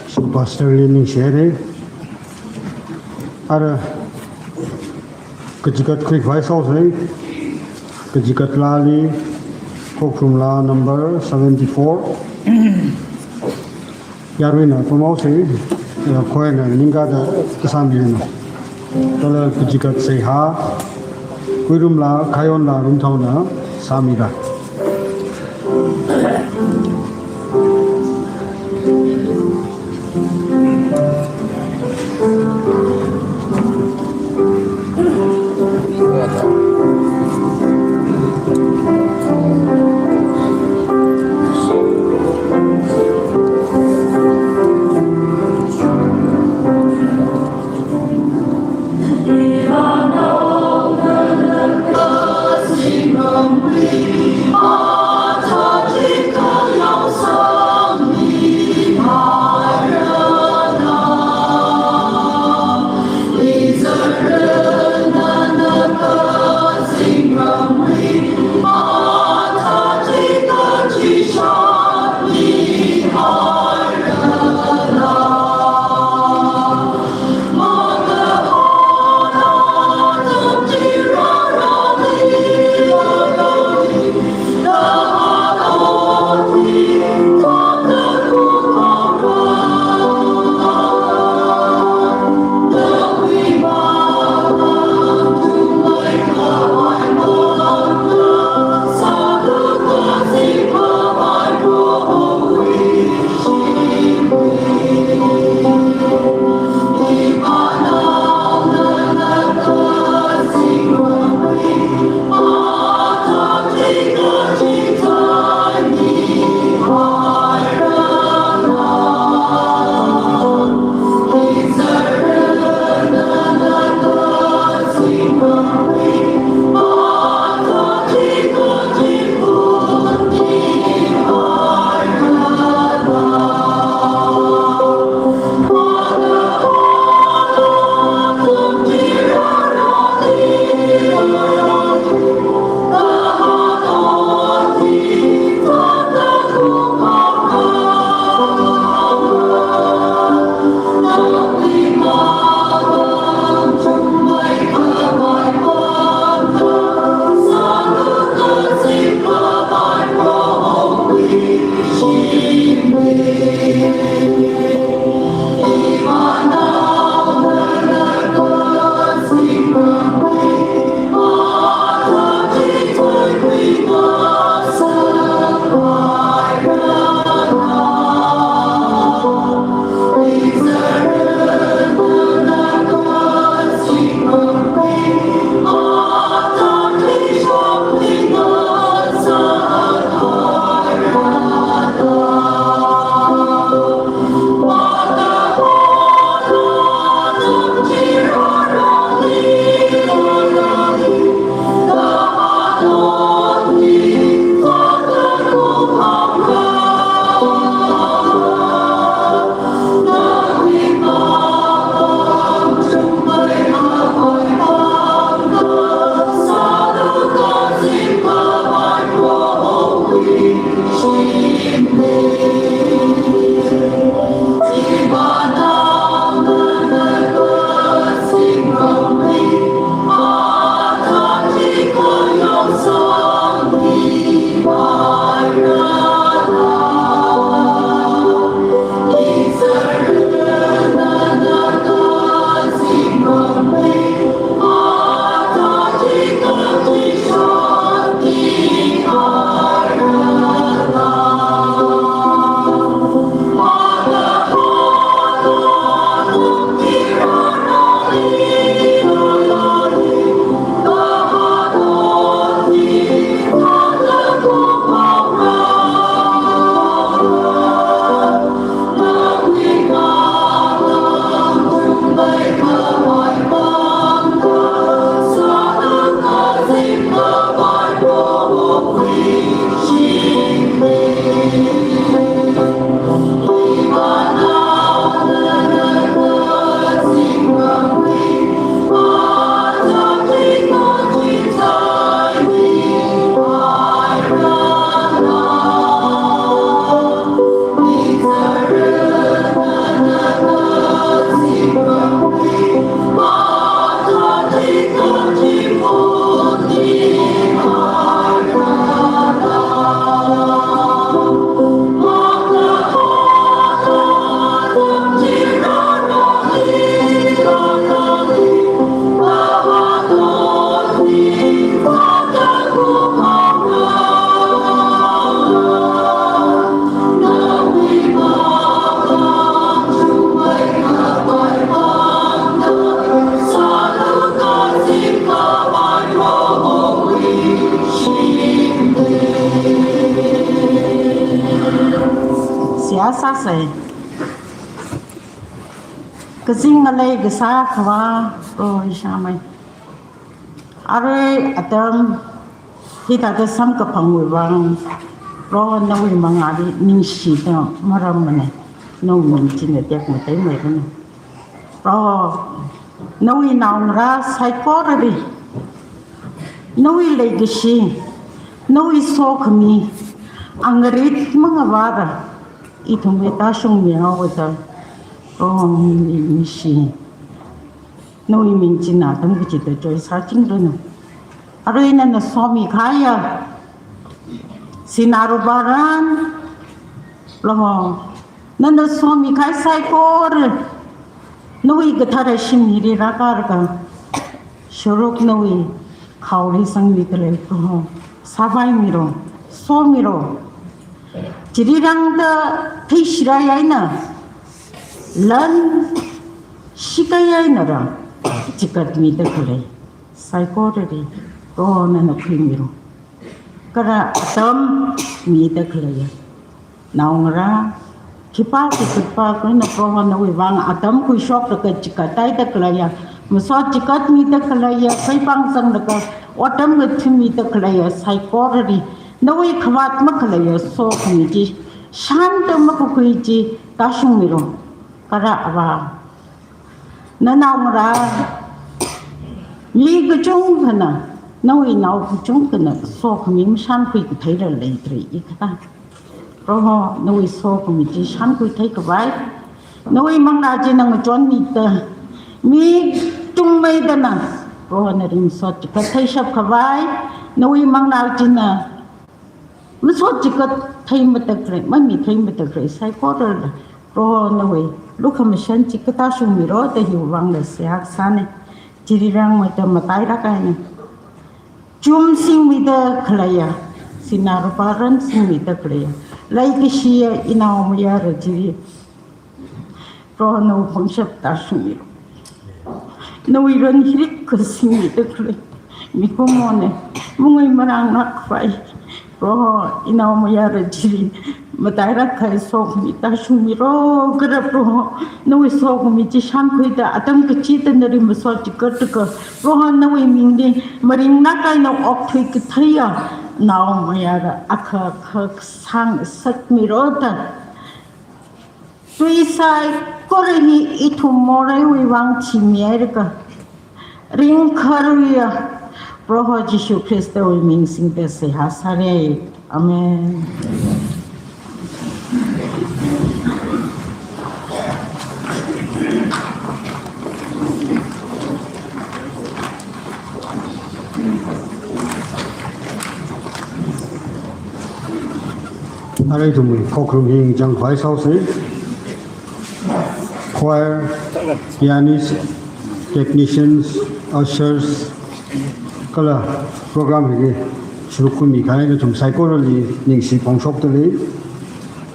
So, Pastor li ningshire. Ara kachigat khuikhavai sāsei. Kachigat laali, Khokthum laa number seventy-four. Yaruina pamhaosei, ya, khuina ningkada kasā mirin. Kala kachigat seihā, Kuirum laa, Khayon laa, Rumthaona sāmira. Asāsei. Kazing ngalei kasā Akhava, Proho ishāmei. Arui atam hithāda samkaphangwui vang, Proho nawui mangāli ningshida marammanei, nawui ming china tekmateimeiranu. Proho, nawui naongarā saikorali, nawui leikashi, nawui sokhami, angarit mangavāda, ithumwui tāshungmihaoda, Proho ningshi. Nawui ming china atam kachida choisāchingranu. Arui nana somikahaiya sinā lupā ran, Proho, nana somikahai saikora nawui kathara shim hili rākalaga, sharuk nawui khaoli sangmidalei Proho, sāpaimiro, somiro. Chili rāngda theishirāi eina, lan shikahai eina rā, chikatmida khalei saikorali, Proho nana khuimiro. Kala atam mida khaleiya naongarā, khipā khipā khuina Proho nawui vang atam khuishokda kachikattaida khaleiya, masot chikatmida khaleiya, saipāng sanglaga otram kathimida khaleiya saikorali, nawui khavāt makhaleiya sokhami chi shānda makakhui chi tāshungmiro. Kala Avā, nanaongarā mi kachungkhana, nawui nao kachungkhana sokhami mashānkhui katheila leidalei i kata. Proho, nawui sokhami chi shānkhui theikhavai, nawui manglā china ngachonmida, mi tungmeidana, Proho nali masot chikat theishapkhavai, nawui manglā china masot chikat theimatakre, mamitheimatakre saikorala, Proho nawui lukhamashan chi katāshungmiro da hiwui vangla seihā kasānei. Chili rāngmeida matailāk eina chum singmida khaleiya, sinā lupā ran singmida khaleiya, leikashiya inao mayara chili, Proho nawui pangshap tāshungmiro. Nawui ran hirik kasingmida khalei mikumonei, mangui marānglākkhavai, Proho inao mayara chili matailāk kahai sokhami tāshungmiro. Kala Proho, nawui sokhami chi shānkhuida atam kachida nali masot chikatlaga, Proho nawui mingli maringlāk eina okthui katheiya nao mayara akha akha kasāngasakmiro da. Tui saikora hi ithum moreiwui vang thimihailaga, ringkharuiya Proho Jishu Khristawui ming singda seihā sārei. Amen. Arui ithum khokharum hi ngachang khavai sāhaosei. Choir, pianist, technicians, ushers, kala program hili sharuk khuimi kahai nathum saikorali ningshi phongshokdalei.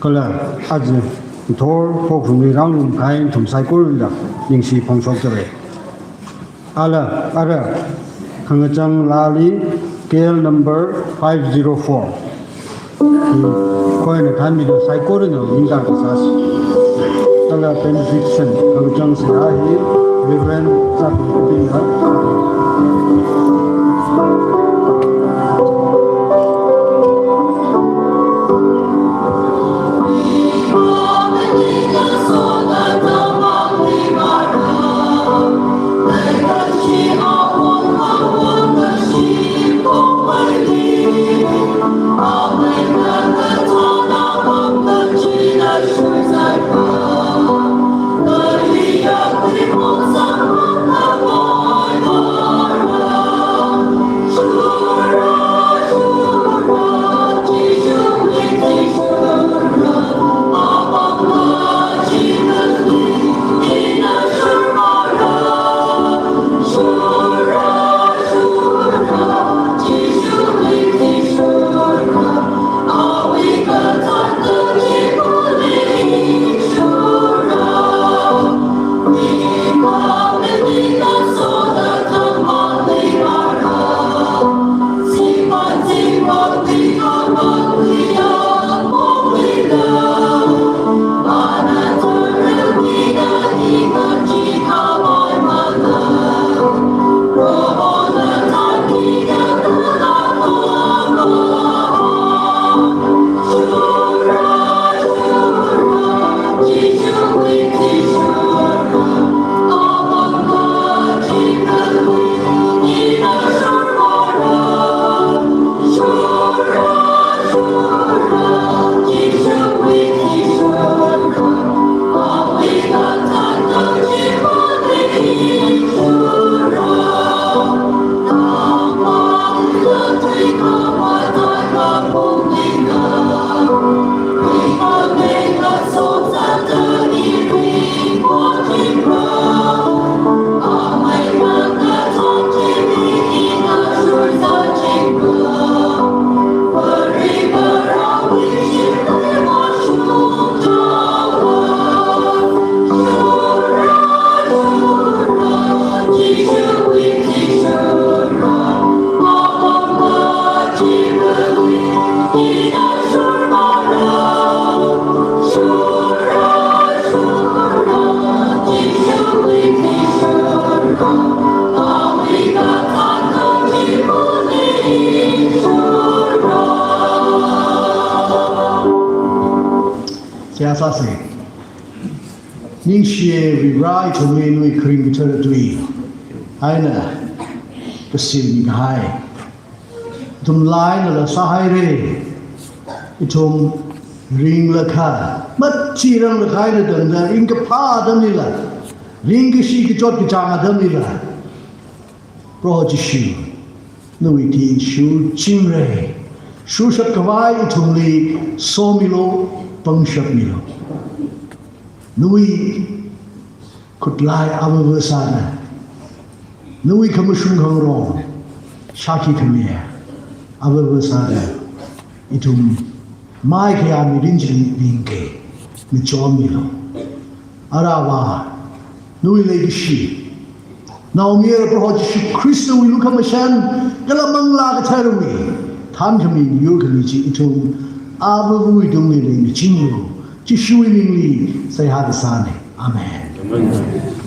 Kala aja ngathor khokharumli rāngarum kahai nathum saikoralila ningshi phongshokdalei. Ala, ara, khangachang lāli, K L number five zero four. Hi, choirna thānmida saikorana ningkasā. Ala benediction, khangachang seihā hi, Reverend Zapi Kutinga. Sāsa. Ningshiya Varivara, ithumli nawui kharing kathara tui eina kasil mikahai. Ithum lainala sāhaira. Ithum ringlakha, mathirang lakha eina tangda ringkaphā atamlila, ringkashi kachot kachāng atamlila, Proho Jishu, nawui athishurchingra. Shurshap khavai ithumli somilu, pangshap milu. Nawui khutlai avāva sāda, nawui khamashung khangarong shākhi khamiya avāva sāda, ithum mai khayā mirin chili ringke, ngachonmilu. Ara Avā, nawui leikashi, naomayara Proho Jishu Khristawui lukhamashan, kala Manglā Katharawui thankhami, yurkhami chi ithum avāvawui tungli leimichinglu. Jishuwui mingli seihā kasāna. Amen. Amen.